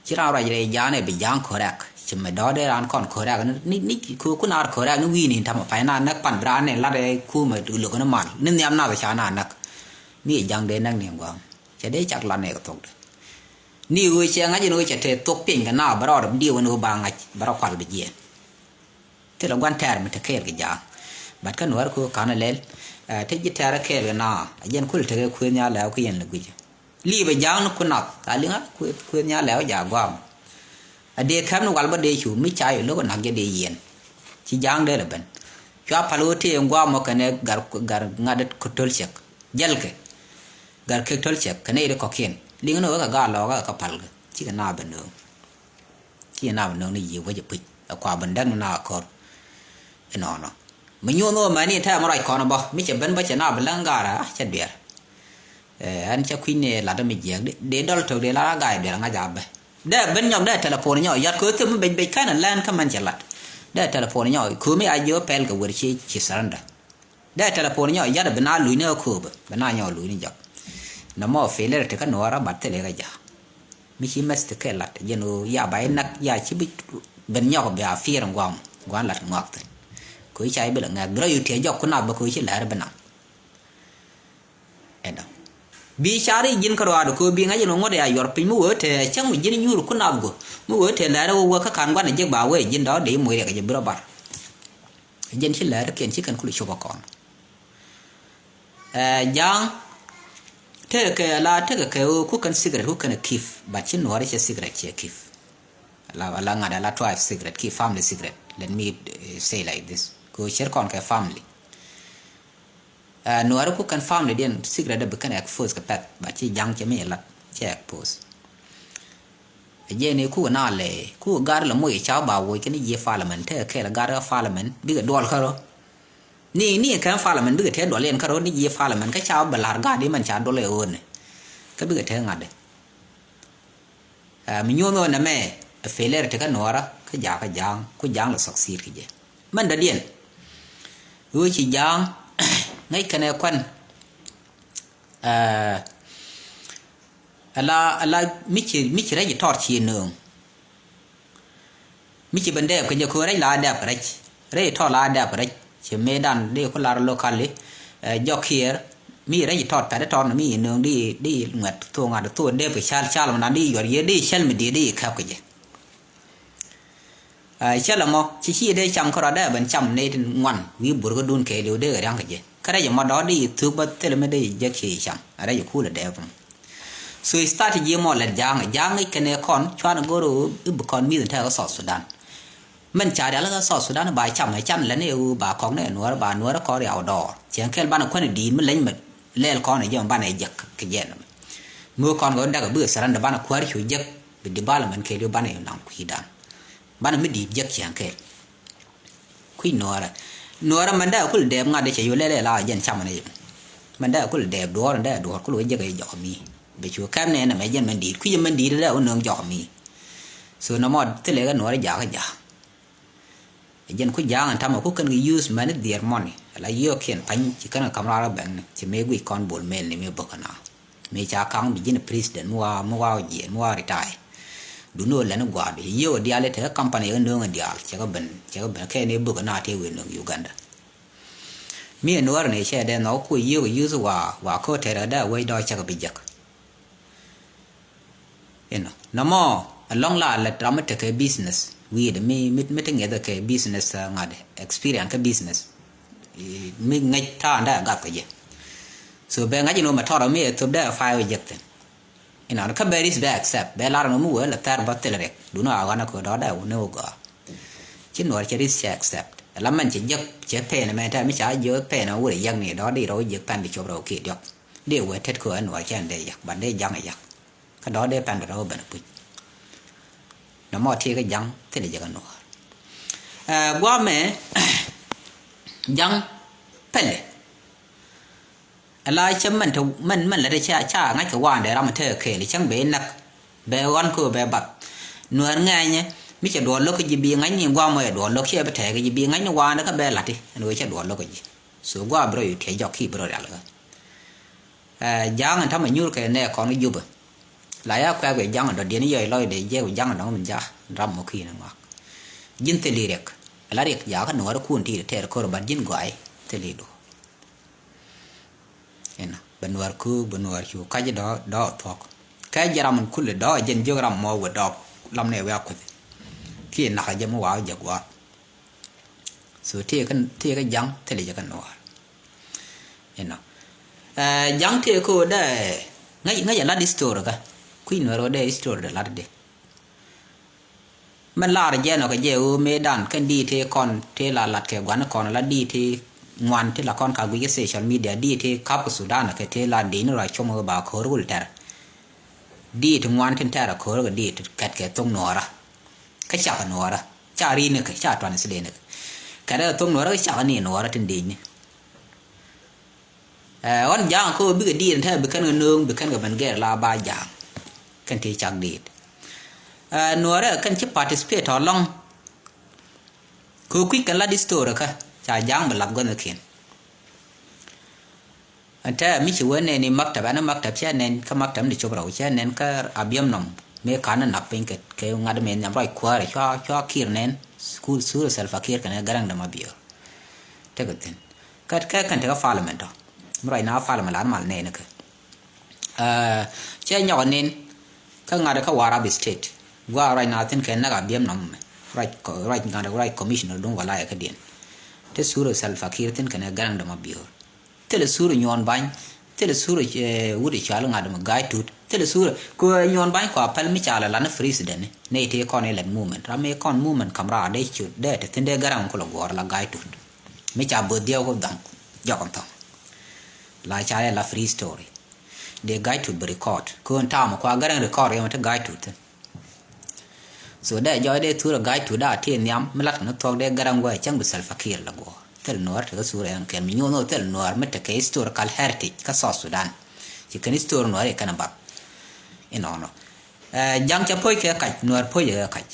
ci raan ruac rɛy ja̱a̱n ɛ bi ja̱a̱ŋ correct ci mɛ dɔ̱ɔ̱dɛ raan kɔn correct ni ni ku ku naar correct ni wi̱i̱ni in tamɛ pay na näk pan bi raan ni lat ɛ kumɛ lo̱k ni mal ni nhiam nath ca na näk. Mi ja̱a̱ŋ dee näk ni gua̱a̱ŋ cɛ dee cak lat ni kɛ thokdɛ. Ni ɣöö cɛ ŋa̱c in ɣöö cɛ te thok piny kɛ na bä rɔɔd diw in ɣöö ba ŋa̱c bä rɔ kual bi jiɛɛn. Thilɛ gua̱n tɛɛr mi te kɛɛl kɛ ja̱a̱ŋ. But kä nuäär kɛ ɣöö ka̱n a lɛl. Ɛ te ji̱ tɛɛr a kɛɛl kɛ na a jɛn kul tekɛ kuëë nhial lɛw kä yɛn lɛ gui̱cä. Liipɛ ja̱a̱ŋ ni kun nath a liŋa kuëë kuëë nhial lɛw ja̱a̱ gua̱a̱m. A dee kɛm ni wal bä dee cu mi ca yɛ lo̱k a na̱k jɛ dee yiɛn. Ci ja̱a̱ŋ dee lɛ ben. Cua pal ɣöö tëë in gua̱a̱m mɔ kɛnɛ gar gar ŋa̱t dee kötöl cɛk. Jälkɛ. Gar kek töl cɛk kɛ nɛy ti kɔ̱kiɛn liŋ ni wee kɛ gaat lɔɔkä kɛ palkɛ cikɛ naap bɛ nööŋ. Cikɛ naap bɛ nööŋ ni yiëë wec ɛ puc ɛ kua ben däk ni naap ɛ ko̱r. Inɔnɔ mi nyuɔ̱th ɣöö mɛni tɛmɛ ruac kɔn bä mi cɛ ben bä cɛ naap bɛ läŋ gaarä a cɛ duɛɛr. Ɛn cɛ kui̱ny ni lat mi jiɛɛk di dee dɔl tok dee lat a gaay duɛɛr ŋa̱c a bä. Dee ben nyɔk dee telephone nyɔk yat kɛ ɣöö thim mi bec bec kɛn ɛ lɛn kä mɛn cɛ lat. Dee telephone nyɔk köömi a jiö pɛl kɛ wer ci ci surrender. Dee telephone nyɔ yat bi na luny ni kä kööbä bi na nyɔ luny ni jɔk. Nɔmɔ failure ti kä nuɔɔrä bat thilɛ kä ja̱. Mi ci mɛth ti kɛ lat jɛn ɣöö ya ba inäk ya ci bi ben nyɔk bi a fiɛr in guam guan lat ŋɔak thin. Kö i̱ ca i̱ bi lɛ ŋɛk bi rɔ yut tiɛ jɔk ku nath bä kö i̱ ci lɛr bi naŋ. Ɛnɔ bi car i̱ ji̱n kä ruaadu kö bi ŋa̱c in ɣöö ŋuɔ̱t ya yuɔr piny mi wee te cäŋ mi ji̱n nyuur ku nath gö mi wee te lɛr ɣöö wee kä ka̱n guan in jek ba wee ji̱n dɔ̱ dee i̱ moc riɛk jɛ bi rɔ bar. Jɛn ci lɛr kiɛn ci kɛn kul cop a kɔn. Ɛ ja̱a̱ŋ Tekɛ la tekɛ kɛ ɣöö ku kɛn secret ku kɛn ɛ keep, but ci Nuɔɔri cɛ secret cɛ keep. Ala, ala ŋa̱t ala tribe secret ki family secret. Let me, eh, say like this. Kɛ ɣöö cɛr kɔn kɛ family. Eh, Nuɔɔri ku kɛn family diɛn secret dee bi kɛn expose kɛ pɛth, but ci Ja̱ŋ cɛ mi lat cɛ expose. Ɛ jɛn i̱ ku na lɛ ku gar lɛ moc ca ba woc kɛn ji̱ parliament, tekɛ kɛɛl gar parliament bikɛ duɔl kärɔ. Ni, ni kɛn parliament bikɛ te duɔl yɛn kärɔ ni ji̱ parliament kä ca bɛ la̱r gaat imɛn ca duɔl ɛ ɣöö ni. Kä bikɛ te ŋa̱t. Eh, mi nyuɔ̱n ɣöö nɛmɛ ɛ failure ti kä Nuɔɔrä kä Ja̱a̱ŋ, kä Ja̱a̱ŋ, ku Ja̱a̱ŋ lɛ succeed kɛ jɛ. Mɛn dɔ̱diɛn ɣöö ci Ja̱a̱ŋ ŋäc kɛn ɛ kuan. Eh, ala, ala mi ci, mi ci rɛc tɔt ci nööŋ. Mi ci ben dɛɛp kɛ jɛ köö rɛc la dɛɛp kɛ rɛc. Rɛc tɔt la dɛɛp kɛ rɛc. Ci mëëdan di ku lar locally, eh, jɔk kiɛɛr. Mi rɛc tɔt pɛt tɔt mi nööŋ di, di ŋuɛt thok ŋa̱t thok dɛɛp kɛ cal cal mɛ nan di yuɔr yɛ di cäl mi di di kɛp kɛ jɛ. Ah, cäl ɛmɔ ci ci dee cam kärɔa dee ben cam nɛy tin ŋuan wi̱i̱ burkädun kɛɛliw dee ria̱ŋ kɛ jɛ. Kä rɛc ɛmɔ dɔ̱k di thuk bä thilɛ mi dee jek ci cam. Rɛc kulɛ dee bum. So strategy mɔ lät Ja̱a̱ŋ, Ja̱a̱ŋ i̱ kɛnɛ kɔn cuan go̱r i̱ bi kɔn mi̱th in tɛk kä South Sudan. Mɛn ca rial kä South Sudan ba cam ɛ can lät ni i̱ ba kɔk ni ɛ Nuɔ̱ɔ̱r ba Nuɔ̱ɔ̱r kɔn riaw dɔɔr. Cieŋ kɛl banɛ kuän i̱ di̱i̱t mi leny mɛ lɛl kɔn ɛ jɛ banɛ jek kɛ jɛ nɛmɛ. Mi wä kɔn kɛ wä däk ɛ bikɛ surrender banɛ kuäär cu jek bi development kɛɛliw banɛ naŋ kui̱dan. Banɛ mi di̱i̱t jek cieŋ kɛl. Kui̱ Nuɔ̱ɔ̱rä. Nuɔ̱ɔ̱rä mɛn dee kul dɛɛp ŋa̱t dee cɛ yol lɛl ɛ la jɛn camɛ ni yɛ. Mɛn dee kul dɛɛp duɔ̱ɔ̱r in dee duɔ̱ɔ̱r kul wä jek ɛ jɔk mi. Bɛ cu kɛm nɛn ɛmɛ jɛn mɛn di̱i̱t kui̱ jɛ mɛn di̱i̱t dee wä nööŋ jɔk mi. So nɔmɔ thilɛ kɛ Nuɔ̱ɔ̱rä jakä ja̱. Ɛ jɛn ku Ja̱a̱ŋ ɛn tamɛ ku kɛn kɛ use mɛn i̱ dhiɛɛr mɔni. Ala yio̱o̱kiɛn pany ci kɛn kɛ ka̱m raar ɛ bɛŋni ci mëë guic kɔn bol mɛl ni mëë bäk kɛ na. Mi ca kaŋ bi ji̱n president mi wa, mi wa jiɛn mi wa retire. Duni wä lɛn gua̱a̱r bi yio̱w diaal i̱ tekɛ company kɛ nööŋ diaal cɛ kɛ ben, cɛ kɛ ben kɛ ni buk na tëë wëë nööŋ Uganda. Mi ɛ Nuɔ̱ɔ̱r ni cɛ dee nhɔk ku yio̱w kɛ yuth wa, wa ko̱ tɛrɛ dee wec dɔ̱ cɛ kɛ bi jek. Inɔ nɔmɔ ɛlɔ̱ŋ la lät ram mi tekɛ business wi̱i̱dɛ mi, mi, mi te ŋiɛthɛ kɛ business, uh, ŋa̱t experience kä business. Mi ŋäc ta̱a̱ nda ɛ gap kɛ jɛ. So bɛ ŋa̱c inɔ mɛ tɔrɔ mi ɛ thop dee ɛ fire wä jek thin. Inɔ kä bɛ risk bɛ accept bɛ lar inɔ mi wee lɛ thɛr bä thil riɛk duni a ɣän ɛ kɛ dɔ̱ dee wä ni wä gɔaa. Ci Nuɔ̱ɔ̱r cɛ risk cɛ accept ɛ la mɛn cɛ jek cɛ pɛn mɛ tɛ mi ca jiök pɛn ɛ wur ɛ yäk ni dɔ̱ di rɔ wä jek pɛn di cop rɔ kiɛ diɔk. Di wee tet kɛ ɛ Nuɔ̱ɔ̱r cɛ ɛn dee yäk ban dee jaŋ ɛ yäk. Kä dɔ̱ dee pɛn kɛ rɔ wä ben ɛ puc. Nɔmɔ tëë kä Ja̱ŋ thilɛ jɛ kä Nuɔ̱ɔ̱r. Ɛ guamɛ Ja̱ŋ pɛlɛ. Ala cä mɛn te mɛn mɛn lät ca ca ŋa̱c kɛ wa̱a̱ndɛ ram te kɛɛl cäŋ bɛ näk. Bɛ ɣɔn kɛ bɛ bath Nuɔ̱ɔ̱r ŋɛɛnyɛ mi cɛ duɔl lo̱k kɛ ji̱ bi ŋa̱c ni guamɛ duɔl lo̱k cɛ bi tɛɛk kɛ ji̱ bi ŋa̱c ni wa̱a̱ndɛ kä bɛ la̱t ti ɛn wee cɛ duɔl lo̱k kɛ ji̱. So guamɛ bi rɔ yu tiɛ jɔk ki bi rɔ rial kä. Ɛ Ja̱a̱ŋ ɛn tamɛ nyuur kɛ nɛ kɔn Jubɛ. La ya kuɛk kɛ Ja̱a̱ŋ dɔ̱diɛn yɔc lɔcdɛ jɛ kɛ Ja̱a̱ŋ dɔ̱ŋ min ja̱ ram mɔ ki̱n ŋɔak. Ji̱n thil i̱ riɛk ala riɛk jakä Nuɔ̱ɔ̱r kun ti tɛɛr ko̱r bat ji̱n gɔaayi thil i̱ du. Inɔ bɛ Nuɔ̱ɔ̱r ku bɛ Nuɔ̱ɔ̱r cu kac dɔ̱ dɔ̱ thuɔ̱k. Kɛ jɛ ram min kulɛ dɔ̱ jɛn jiök ram mɔ wä dɔ̱ lam nɛ wɛ a kuth. Kiɛ nak jɛ mi wa jɛ gua̱a̱. So tëë kä tëë kä Ja̱ŋ thilɛ jɛ kä Nuɔ̱ɔ̱r. Inɔ. Ɛ Ja̱ŋ tëë kä wä dee ŋäc ŋäc a lat history kä kui̱ Nuɔ̱ɔ̱r wä dee history dee lat di. Mɛ lar jɛn ɔ kɛ jɛ ɣöö mëëdan kɛn di tëë kɔn tëë la lat kɛ gua̱n kɔn la di tëë ŋuan tëë la kɔn ka guic kä social media di tëë kap kä Sudan kɛ tëë la di ni rɔ com ɣöö ba ko̱r wul tɛr. Di ti ŋuan tin tɛr a ko̱r kɛ di ti kɛt kɛ thok Nuɔ̱ɔ̱rä. Kä cak Nuɔ̱ɔ̱rä ca ri ni kɛ ca tuan si dee ni kɛ kɛt kɛ thok Nuɔ̱ɔ̱rä kä cak ni Nuɔ̱ɔ̱rä tin di ni. Ɛ ɣɔn Ja̱a̱ŋ kä bikɛ diit ɛn tɛmɛ bi kɛn kɛ nööŋ bi kɛn kɛ ben gɛr la ba Ja̱a̱ŋ. Kɛn ti cak diit. Ɛ Nuɔ̱ɔ̱rä kɛn ci participate tɔ̱ lɔ̱ŋ. Kɛ kui̱ kɛn la di story kä ca Ja̱a̱ŋ bi lap gɔnh ɛ kiɛn. Ɛn tɛmɛ mi ci wee nɛn i̱ maktab ɛn i̱ maktab cɛ nɛn kä maktab ni cop rɛw cɛ nɛn kä Abiɛm nɔm mëë ka̱n ni nak piny kɛ kɛ ŋa̱t mëë nhiam ruac kuäärɛ cua cua Kiir nɛn. School sur Salva Kiir kɛnɛ Garaŋ däma biöör. Tekɛ thi̱n. Kä kɛ kɛn tekɛ parliament tɔ. Mi ruac na parliament la ni mal nɛɛni kɛ. Ɛ cɛ nyɔk nin kä ŋa̱t kä Warrap State. Gua ruac na thi̱n kɛ näk Abiɛm nɔmɔ mɛ. Ruac kɔ ruac ŋa̱t ruac commissioner duŋ walaya kä diɛn. Te sur Salva Kiir thi̱n kɛnɛ Garaŋ däma biöör. Thilɛ sur nyuɔn bany. Thilɛ sura, eh, wut i̱ cɔal ŋa̱t mi Gai Tut. Thilɛ sura. Kɛ nyuɔn ba̱ny kua päl mi ca lɛ lan ni president ni. Nɛy ti kɔn ilɛ movement. Ram mi kɔn movement kam raar dee cut dee te thi̱n dee Garaŋ kulɛ guɔ̱ɔ̱r la Gai Tut. Mi ca bo̱th diɛw ku dhɔŋ. Jɔk in thɔŋ. La ca lɛ la free story. Dee Gai Tut bi record. Kɛ ɣän ta̱a̱m kua Garaŋ record yɛn mi te Gai Tut thi̱n. So dee jɔɔc dee thurɛ Gai Tut daa ti nhiam mi lat kɛ ni thuɔ̱k dee Garaŋ wee cäŋ bi Salva Kiir la guɔ. Thil Nuäär tekɛ sura ɛn kɛn mi nyuɔn thil Nuäär mi tekɛ historical heritage kä South Sudan. Ci kɛn history Nuäär i̱ kɛn a bath. Inɔnɔ. Eh, Ja̱ŋ cɛ puɔ̱c kɛ kac, Nuäär puɔ̱c kɛ kac.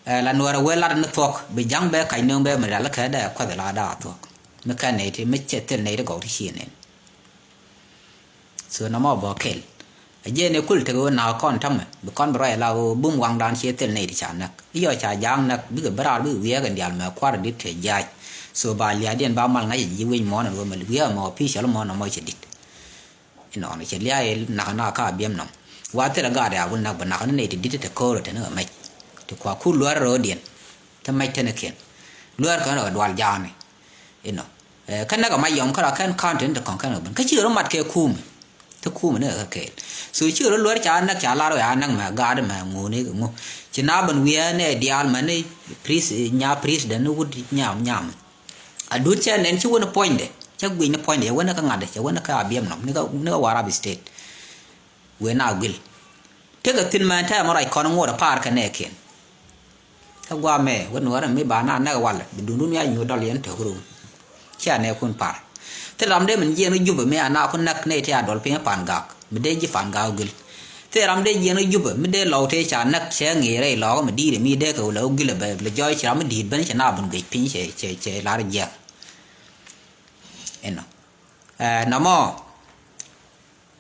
Eh, la Nuäär a wee lat ni thuɔ̱k, bi Ja̱ŋ bɛ kac nöŋ bɛ mi rial kɛ dee kuɛth la daa thuɔ̱k. Mi kɛn nɛy ti, mi cɛ thil nɛy ti gɔw ti ci nɛn. So nɔmɔ bɔ kɛl. A jiɛn ɛ kul tekɛ wä nak kɔn ta̱mɛ bi kɔn bi rɔy la wä bum waŋdan ciɛ thil nɛy ti ca näk. I̱ yɔ ca ja̱a̱ŋ näk bikɛ bi raar bikɛ wiɛɛk in diaal mɛ kua̱r dit te ja̱a̱c. So ba lia̱a̱diɛn ba mal ŋa̱c a ji̱ wec muɔ̱ɔ̱n in wä mal wiɛɛk mɛ official muɔ̱ɔ̱n nɔmɔ cɛ dit. Inɔn cɛ lia̱a̱ nak nak ka biɛm nɔm. Wa thil a gaat a wä nak bɛ nak ni nɛy ti dit te ko̱o̱r te ni kɛ mɛc. Ti kua kur luaar ro̱o̱diɛn. Te mɛc te ni kiɛn. Luaar kɛn rɔ dual ja̱a̱ni. Inɔ. Eh, kä näk a mac yɔm kä ra kɛn ka̱n tin te kɔn kɛn a ben. Kä ci rɔ mat kɛ kumɛ. Te kumɛ ni kɛ kɛɛl. So ci rɔ luɔr ca näk ca lar wɛ a näk mɛ gaat mɛ ŋuni kɛ ŋu. Ci na ben wiɛ ni diaal mɛ ni pris, nya president ni wut nyam nyam. A dut cɛ nɛn ci wä ni puɔ̱nydɛ. Cɛ guic ni puɔ̱nydɛ, cɛ wä ni kä ŋa̱t, cɛ wä ni kä Abiɛm nɔm, ni kä, ni kä Warap State. Wee na guil. Tekɛ thi̱n mɛn tɛmɛ ruac kɔn ŋot a pa̱a̱r kɛ nɛɛkiɛn. Kä guamɛ wä nuɔ̱ɔ̱rɛ mi ba na näk walɛ bi duundun ya nyuur dɔl yɛn tök run. Cia nɛɛkun pa̱a̱r. Thil ram dee min jiɛn wä Jubɛ mi a na kun näk nɛy ti a duɔl piny Pan Gak mi dee ji̱ Pan Gak wä guil. Thil ram dee jiɛn wä Jubɛ mi dee lɔw tëë ca näk cɛ ŋi̱i̱c rɛy lɔɔkä mi di̱i̱t mi dee kɛ wä lɛ wä guil ɛ bɛ lɛ jɔɔc ci ram mi di̱i̱t ben cɛ na bun guic piny cɛ cɛ cɛ lar jiɛk. Inɔ. Ɛ nɔmɔ.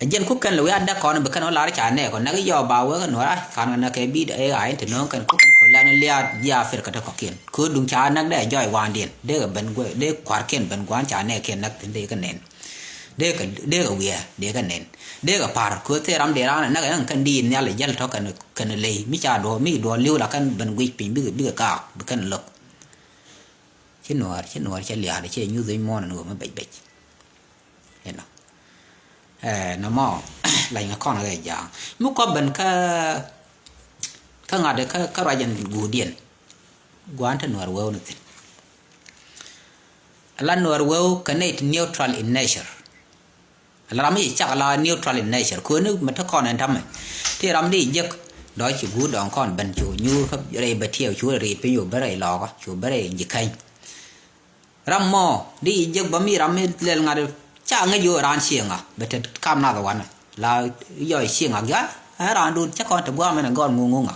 Ɛ jɛn kukɛn lɛ wi̱i̱ a däk kɔn bi kɛn wä lar ca nɛɛk kɔ näk yɔ ba wek nuɔra kan kɛ näk kɛ bi ɛ ɣa̱c in te no̱o̱ŋ kɛn kukɛn kɔ lan liaat ji̱ Africa te kɔkiɛn. Kɛ duŋ ca näk dee jɔɔc wa̱a̱ndiɛn dee kɛ ben guɛ dee kua̱rkiɛn ben gua̱a̱n ca nɛɛkiɛn näk thi̱n dee kɛ nɛn. Dee kɛ dee kɛ wiɛɛ dee kɛ nɛn. Dee kɛ pa̱r kɛ thil ram dee raan näk ɛn kɛn di nhial jɛl tɔ kɛn kɛn ley mi ca duɔ mi duɔ li̱w la kɛn ben guic piny bikɛ bikɛ kaak bi kɛn lo̱k. Ci nuɔɔr ci nuɔɔr cɛ liaat cɛ nyuth wi̱c muɔ̱ɔ̱n ɛn ɣöö mi bec bec. Inɔ. Ɛ nɔmɔ lany kɔn kɛ ja̱a̱ŋ mi kɔp ben kä kä ŋa̱t kä kä ruac ɛn guudiɛn. Gua̱a̱n te nuɔɔr weu ni thi̱n. Ala nuɔɔr weu kɛ nɛy ti neutral in nature. Ala ram mi ci cak ala neutral in nature kööni mi te kɔn ɛn ta̱mɛ. Ti ram di jek dɔ̱c ci guut dɔ̱ŋ kɔn ben cu nyuur kä rɛy bɛ tiɛw cu rɛy piny cu bä rɛy lɔɔkä cu bä rɛy ji̱ käny. Ram mɔ di jek bä mi ram mi lɛl ŋa̱t ca ŋäc yo̱o̱ raan cieŋ a bɛ te kam nath wanɛ la yɔc cieŋ a gia. Ɛ raan dun cä kɔn te guam ɛn ɛ gɔl ŋuŋ ŋuŋ a.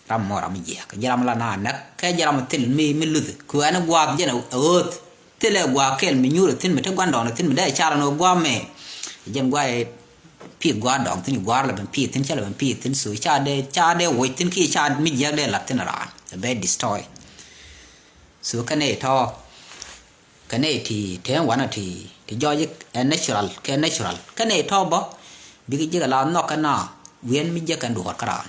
Ram mɔ ram mi jiɛk ji̱ ram la na näk kɛ ji̱ ram thil mi mi luth ku ɛn guath jɛn a ɣööth. Thil ɛ guath kɛl mi nyuur thi̱n mi te gua̱ndɔɔn thi̱n mi dee car ɛn ɣöö guath mɛ. Jɛn guath ɛ pi̱i̱th gua̱a̱r dɔɔŋ thi̱n gua̱a̱r la ben pi̱i̱th thi̱n cä la ben pi̱i̱th thi̱n so ca dee ca dee woc thi̱n ki ca mi jiɛk dee lath thi̱n raan ɛ bɛ destroy. So kɛn ɛ tɔ̱ kɛn ɛ ti te wanɛ ti ti jɔɔc ɛ natural kɛ natural kɛn ɛ tɔ̱ bä. Bikɛ ji̱ kɛ la nhɔk kɛn na wi̱i̱n mi jiɛk kɛn duɔ̱ɔ̱r kä raan.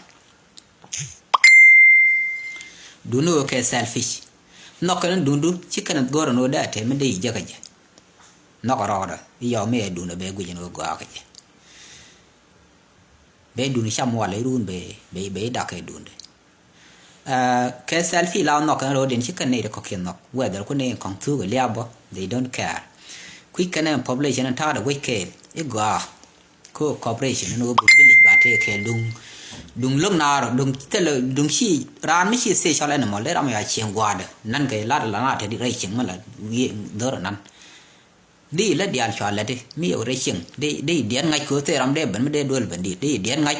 Duni ɣöö kɛ selfish. Nhɔk kɛn dundu ci kɛn go̱r ɛn ɣöö dee a te mi dee yi jek ɛ jɛ. Nhɔk ɛ rɔɔdɛ i̱ yɔw mi ɛ dundɛ bɛ guic ɛn ɣöö gɔaa kɛ jɛ. Bɛ duni cam walɛ i̱ run bɛ bɛ bɛ i̱ dak kɛ dundɛ. Ɛ kɛ selfish la nhɔk kɛn ro̱o̱diɛn ci kɛn nɛy ti kɔ̱kiɛn nhɔk whether ku nɛy in kɔ̱ŋ thuk ɛ liap bä they don't care. Kui̱c kɛn ɛn population ɛn ta̱a̱dɛ wec kɛɛl i̱ gɔaa. Ko cooperation ni wä bi village ba tëë kɛɛl duŋ duŋ lo̱k naar duŋ thilɛ duŋ ci raan mi ci social animal dee ram ya cieŋ gua̱a̱dɛ nan kɛ lat la na te di rɛy cieŋ mi la wiee dhor nan. Di la diaal cua lɛt di mi yɛ wä rɛy cieŋ di di diɛt ŋa̱c kɛ wä thil ram dee ben mi dee duel ben di di diɛt ŋa̱c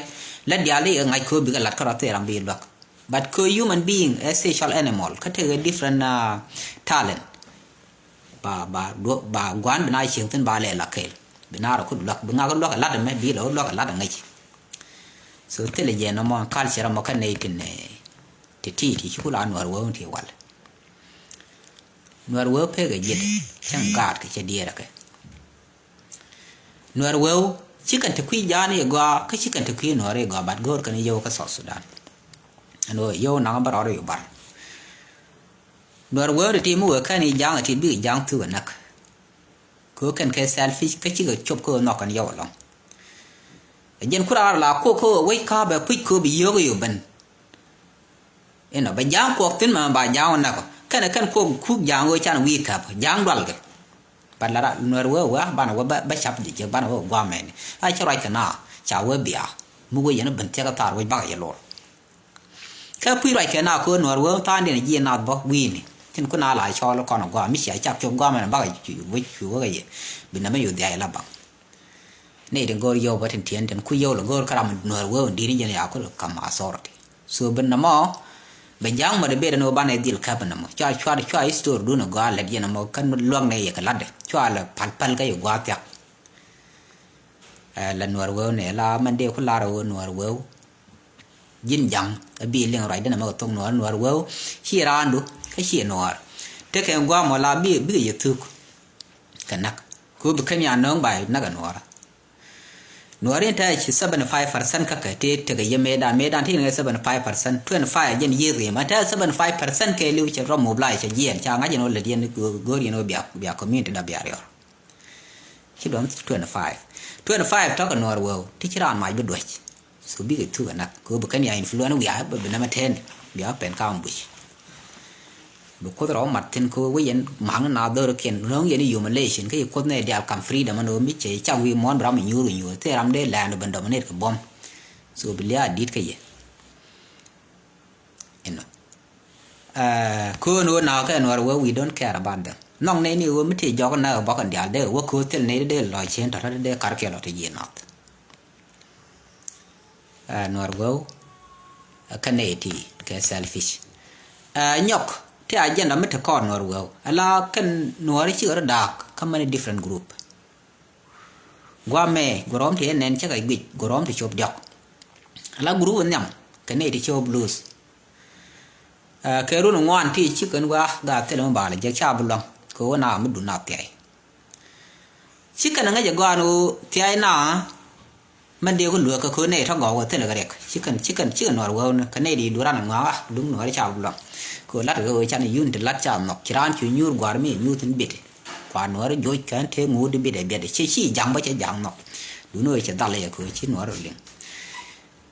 la diaal di ŋa̱c kɛ wä bikɛ lat kärɔ thil ram bi luäk. But kɛ human being ɛ social animal kä tekɛ different, uh, talent. Ba ba duɔ ba guan bi na cieŋ thin ba lɛ la kɛɛl bi na rɔ kut luak bi ŋak luak lat mɛ bi lɛ luak lat ŋäc. So thilɛ jɛ nɔmɔ culture mɔ kä nɛy tin ti ti ti ci kula nuɔr wee wun ti wal. Nuɔr wee pek ɛ jiet cäŋ gaat kɛ cɛ diɛɛr kɛ. Nuɔr wee ci kɛn ti kui̱ jaan i̱ gɔaa kä ci kɛn ti kui̱ nuɔr i̱ gɔaa bat go̱o̱r kɛn i̱ yio̱w kä South Sudan. Ɛn ɣöö yio̱w naŋ bä rɔɔd i̱ bar. Nuɔr wee ti ti mi wee kɛn i̱ ja̱a̱ŋ ɛ ti bik ja̱a̱ŋ thuk ɛ näk. Kɛ kɛn kɛ selfish kä cikɛ cop kä nhɔk kɛn yɔw ɛlɔ̱ŋ. Ɛ jɛn ku raar la kok kä wec ka bɛ puc kɛ bi yio̱k yio̱k ben. Inɔ bɛ ja̱a̱ŋ kuɔk thi̱n mɛ ba ja̱a̱ŋ wä näk ɔ kɛn kɛn kuɔk kuk ja̱a̱ŋ wä can wi̱i̱ käp ja̱a̱ŋ dual kɛ. Bat la ra nuɛr wee wee banɛ wä bä cap ji̱ jɛ banɛ wä guamɛni a cɛ ruac kɛ na ca wee bia. Mi wee yɛn ben thiɛk kä thar wec bakɛ yɛ lor. Kä puc ruac kɛ na köör nuɔr wee tha̱a̱ŋdiɛn ji̱ nath bä wi̱i̱ni. Tin kun a la cɔɔl kɔn a gɔaa mi cia cak cop gɔaa mɛn a bakɛ wec cu wek a yɛ. Bi nɛmɛ yo̱ dhiac la baŋ. Nɛy tin go̱o̱r yio̱w bä tin tiɛn tin ku yio̱w la go̱o̱r kä ram nuɔr wee in di̱t ni jɛn ya kul kam authority. So bi nɛmɔ bɛ ja̱ŋ mɔ di bed ni wä banɛ dhil käp nɛmɔ cua cua cua history dun a gɔaa lɛt yɛn nɛmɔ kä luäk nɛ yɛ kɛ latdɛ cua lɛ pal pal kä yɛ gɔaa thiak. Ɛ la nuɔr wee nɛ la mɛn dee ku lar wee nuɔr wee. Ji̱n ja̱ŋ a bi liŋ ruacdä nɛmɛ kɛ thok nuɔɔr nuɔɔr wee. Ci raandu kä ci nuɔɔr. Tekɛ gua̱a̱m ɔ la bi bikɛ yɛ thuk. Kɛ näk ku bi kɛn ya nööŋ ba näk ɛ nuɔɔr. Nuɔɔr in tɛɛ ci seventy five percent kä kɛ ti tekɛ yɛ mëëdan mëëdan ti in ŋɛ seventy five percent twenty five jɛn yieth kɛ yɛ ma tɛɛ seventy five percent kɛ liw cɛ rɔ mobilize cɛ jiɛn ca ŋa̱c yɛn wä lät yɛn go̱o̱r yɛn wä bia bia community da bia riɔr. Ci dɔ̱ŋ twenty five. Twenty five tɔ̱ kɛ nuɔɔr wee ti ci raan mac bi duäc. So bikɛ thuk anak kɛ bi kɛn ya influence wiaa bɛ bi nɛmɛ tɛn bia pɛn ka ambush. Bi kuoth rɔ mat thin kɛ wee yɛn maŋ na dhɔr kiɛn rɔ̱ŋ yɛn humiliation kä yɛ kuoth nɛ dial kam freedom ɛn ɣöö mi cɛ cak wi̱i̱ muɔ̱ɔ̱n bi ram inyuur inyuur thil ram dee lɛɛn ben dominate kɛ buɔ̱m. So bi lia̱a̱ di̱t kä yɛ. Inɔ köön ɣöö nakä kɛ nuɔr wee we don't care about them. Nhɔk nɛy ni ɣöö mi ti jɔk nakä bɔk in diaal dee wä köö thil nɛy dee lɔc cien tɔ̱tɔ̱ dee kar kiɛ lɔ ti ji̱ nath. Nuɔr wee kä nɛy ti kɛ selfish. Nyɔk ti agenda mi ti kɔɔr nuɔr wee ala kɛn nuɔr ci ɣä rɔ daak kä many different group. Guamɛ gurɔm ti nɛn cä kɛ guic gurɔm ti cop diɔk. Ala group nhiam kɛ nɛy ti cop loose. Kɛ run ŋuan ti ci kɛn gua gaa thil mi bal jɛ ca bi luaŋ kɛ wä na mi dun na thiay. Ci kɛn ŋäc ɛ gɔaa ni wä thiay na. Mɛn dee ku lueek kɛ kɛ nɛy tɔ gɔw kɛ thil kɛ riɛk ci kɛn ci kɛn ci kɛn nuɔr wä ni kɛ nɛy di duran ŋuan a duŋ nuɔr ca bi luaŋ. Kɛ wä lat kɛ wä can yun ti lat ca nhɔk ci raan cu nyuur guar mi nyuur thin bit. Kua nuɔɔri joc kɛn tëë ŋuut di bit ɛ biɛt ci ci ja̱ŋ bä cɛ ja̱ŋ nhɔk. Duundɛ ɣöö cɛ dhal yɛ kɛ ɣöö ci nuɔɔri liŋ.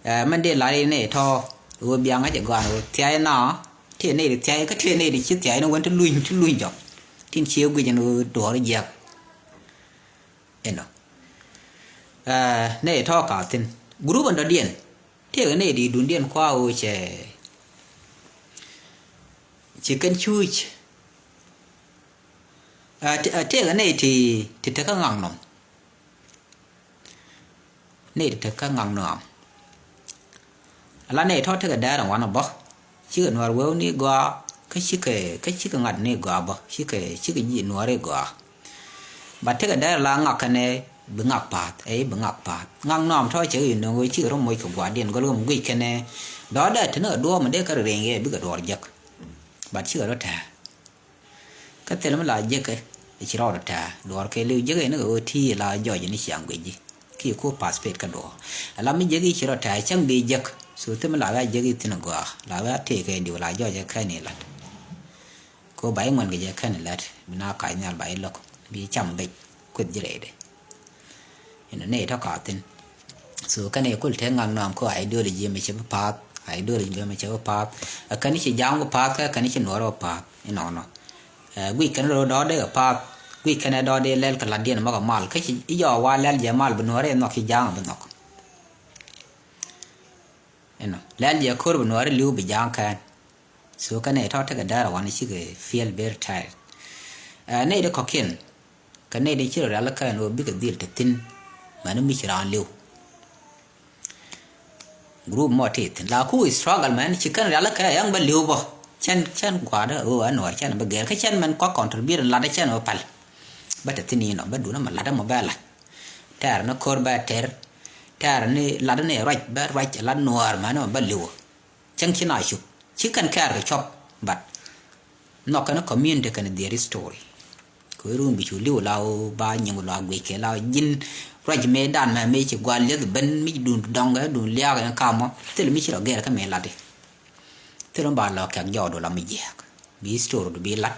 Ɛ mɛn dee lar inɛ tɔ̱ ɣöö biaŋ ŋäc ɛ gɔaan ɣöö thia̱a̱c na tëë nɛy di thia̱a̱c kä tëë nɛy di ci thia̱a̱c ni wen ti luny ti luny jɔk. Tin cie guic ɛn ɣöö duɔɔri jiäk. Inɔ ɛ nɛy tɔ̱ ka thi̱n gurup ɛn dɔ̱diɛn. Tëëkɛ nɛy ti duundiɛn kua ɣöö cɛ ci kɛn cuuc. Ɛ tëëkɛ nɛy ti ti tekä ŋaknɔm. Nɛy ti tekä ŋaknɔm. Ala nɛy tɔ̱ tekɛ dɛɛr ɛn wanɛ bä. Cikɛ nuɔr wewni gɔaa kä cikɛ kä cikɛ ŋa̱tni gɔaa bä cikɛ cikɛ ji̱ nuɔri gɔaa. Ba tekɛ dɛr la ŋak kɛnɛ bi ŋak pa̱a̱th ɛ bi ŋak pa̱a̱th ŋak nɔam tɔ̱ cɛ kɛ yundɔ̱ŋ wee cikɛ rɔ moc kɛ gua̱a̱rdiɛn gɔl kɛ mi guic kɛnɛ. Dɔ̱r dɛ teni kɛ duɔ̱ɔ̱p mi dee kä ri riŋ yɛ bikɛ duɔ̱ɔ̱r jek. Bat cikɛ rɔ tɛ̱̈ɛ̱̈. Kä thil mi la jek kɛ ci rɔɔdɛ tɛ̱̈ɛ̱̈ duɔ̱ɔ̱r kɛ liw jek yɛ ni kɛ ɣöö ti la jɔc ni ciaŋ guic ji̱. Ki ku path pet kä duɔ̱ɔ̱r ala mi jek i̱ ci rɔ tɛ̱̈ɛ̱̈ cäŋ bi jek. So thil mi la wee a jek i̱ thi̱n ɛ gɔaa la wee a tëëkɛ diw la jɔc ɛ kɛn i̱ la̱t. Ko ba iŋuan kɛ jɛ kɛn lät bi na kac nhial ba ilo̱k bi cam bec kueth ji̱ rɛydɛ. Inɔ nɛy tɔ̱ ka thi̱n. So kɛn i̱ kul te ŋak nɔam ko ideology mɛ cɛ bi path ideology mɛ cɛ bi path. Ɛ kɛn i̱ ci ja̱a̱ŋ bi path kɛ kɛn i̱ ci nuɔɔr bi path inɔnɔ. Ɛ guic kɛn rɔ dɔɔdɛ kɛ path guic kɛn ɛ dɔɔdɛ lɛl kɛ la̱tdiɛn mɔk ɛ mal kä ci i̱ jɔɔk wa lɛl jɛ mal bi nuɔɔr ɛ nhɔk ci ja̱a̱ŋ bi nhɔk. Inɔ lɛl jɛ ko̱r bi nuɔɔr ɛ li̱w bi ja̱a̱ŋ kɛn. So kɛnɛ tɔ̱ tekɛ däär ɛ wan cikɛ feel very tired. Ɛ nɛy di kɔ̱kiɛn kɛ nɛy di ci rɔ rial kɛn ɣöö bikɛ dhil te thi̱n. Mɛn mi ci raan li̱w. Group mɔ ti thi̱n la ku struggle mɛn ci kɛn rial kɛ yɛn bä li̱w bä. Cɛn cɛn gua̱a̱dä ɣöö ɛ nuɔɔr cɛn bä gɛr kä cɛn mɛn kɔk contribute lat cɛn bä pal. Bä te thi̱n inɔ bä duun mɛ lat mɔ bɛ lat. Tɛɛr ni ko̱r bɛ tɛr. Tɛɛr ni lat ni ruac bɛ ruac lat nuɔɔr mɛn mɔ bä li̱w. Cäŋ ci na cup ci kɛn kɛɛr kɛ cuɔp. But nhɔk kɛn community kɛn their story. Kɛ wee run bi cu li̱w la wä ba nyiŋ wä la guic kɛ la wä ji̱n. Ruac mëë dan mɛ mëë ci gua̱l lieth ben mi dun dɔŋ kɛ dun liaak ɛn kamɔ. Thil mi ci rɔ gɛr kä mëë lat i̱ thil mi ba lɔ kɛk jɔɔdu la mi jiɛɛk. Bi story du bi lat.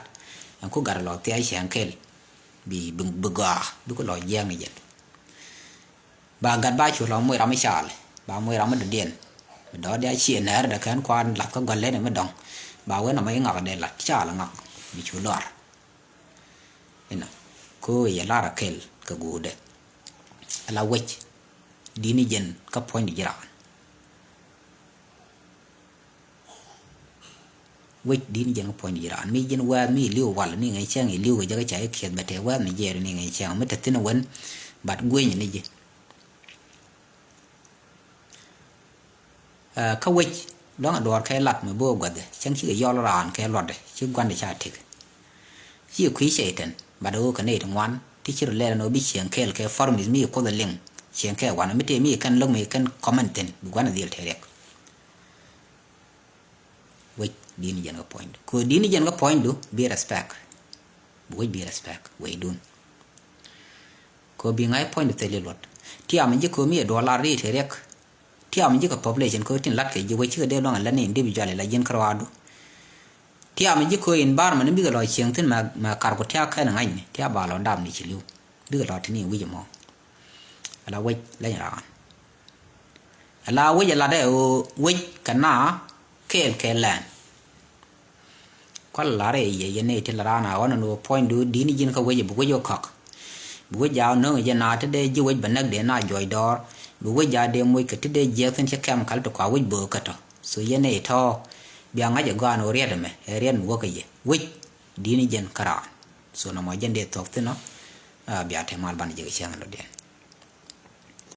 Ɛn ku gat lɔ thiac cɛ ɛn kel. Bi, bi, bi gɔaa, bi ku lɔ jiɛɛŋ ni jɛn. Ba gat ba cu lɔ moc ram mi caal, ba moc ram mi dɔ̱diɛn. Bi dɔ̱diɛn a ciɛ nɛɛr dɛ kɛn kuan lath kä gɔl lɛn mi dɔ̱ŋ. Ba wen ama iŋak dɛ lat caal ŋak, bi cu lɔr. Inɔ, ko yɛ lar a kɛl kɛ guudɛ. Ala wec, di̱t ni jɛn kä puɔ̱ny di ji̱ raan. Wec, di̱t ni jɛn kä puɔ̱ny di ji̱ raan. Mi jɛn wɛɛth mi li̱w wal ni ŋɛn cäŋ li̱w kɛ jɛ kä ca i̱ kiɛth bɛ tɛ wɛɛth mi jiɛɛr ni ŋɛn cäŋ mi te thi̱n wen, but gueny ni ji̱. Ɛ, kä wec, luaŋ a duɔɔr kɛ lat mi bo̱o̱ gua̱dhɛ, cäŋ cikɛ yɔl raan kɛ luɔtdɛ, ci gua̱ndɛ ca tëk. Ci kui̱ cɛy-tan, but ɣöö kɛ nɛy ti ŋuan, ti ci rɔ lɛl ɛn ɣöö bi cieŋ kɛɛl kɛ formis mi kuoth a liŋ, cieŋ kɛ wanɛ mi tëë mi kɛn lo̱k mi kɛn comment thi̱n, bi gua̱ndɛ dhil te riɛk. Wec, di̱t ni jɛn kä puɔ̱nydu. Kɛ di̱t ni jɛn kä puɔ̱nydu, bi respect. Bi wec bi respect, wecdun. Kɛ bi ŋa̱c puɔ̱nydu thil iluɔt. Tiam ji̱ kɛ mi ɛ duɔl lar ri te riɛk. Tiam ji̱ kɛ population kɛ tin lat kɛ ji̱ wec cikɛ dee luaŋ ɛ lat ni individual ila ji̱n kärɔadu. Tiam ji̱ kɛ environment bikɛ lɔ cieŋ thi̱n mɛ, mɛ kar ku tiak kɛn ŋa̱cni. Tiam ba lɔ dam ni ci li̱w. Bikɛ lɔ ti ni wi̱c mɔ. Ala wec leny raan. Ala wec ɛ lat ɛ ɣöö wec kɛ na kɛɛl kɛ lɛn. Kual lar ɛ yɛ yɛn ɛ ti la raan a ɣɔn ɛn ɣöö puɔ̱nydu di̱t ni ji̱n kä wec bi wec ɣöö kɔk. Bi wec a nöŋ jɛ na ti dee ji̱ wec bɛ näk dee na juɔc dɔɔr. Bi wec a dee moc kɛ ti dee jiɛk thi̱n ci kɛm kal ti kua wec böök kä tɔ. So yɛn ɛ tɔ̱ bia ŋa̱c ɛ gɔaa ɛn ɣöö riɛt ɛmɛ ɛ riɛt mi wäk kä yɛ. Wec di̱t ni jɛn kä raan. So nɔmɔ jɛn dee thuɔ̱k thi̱n ɔ. Bia te mal banɛ jɛ kɛ cäŋ ɛ lotdiɛn.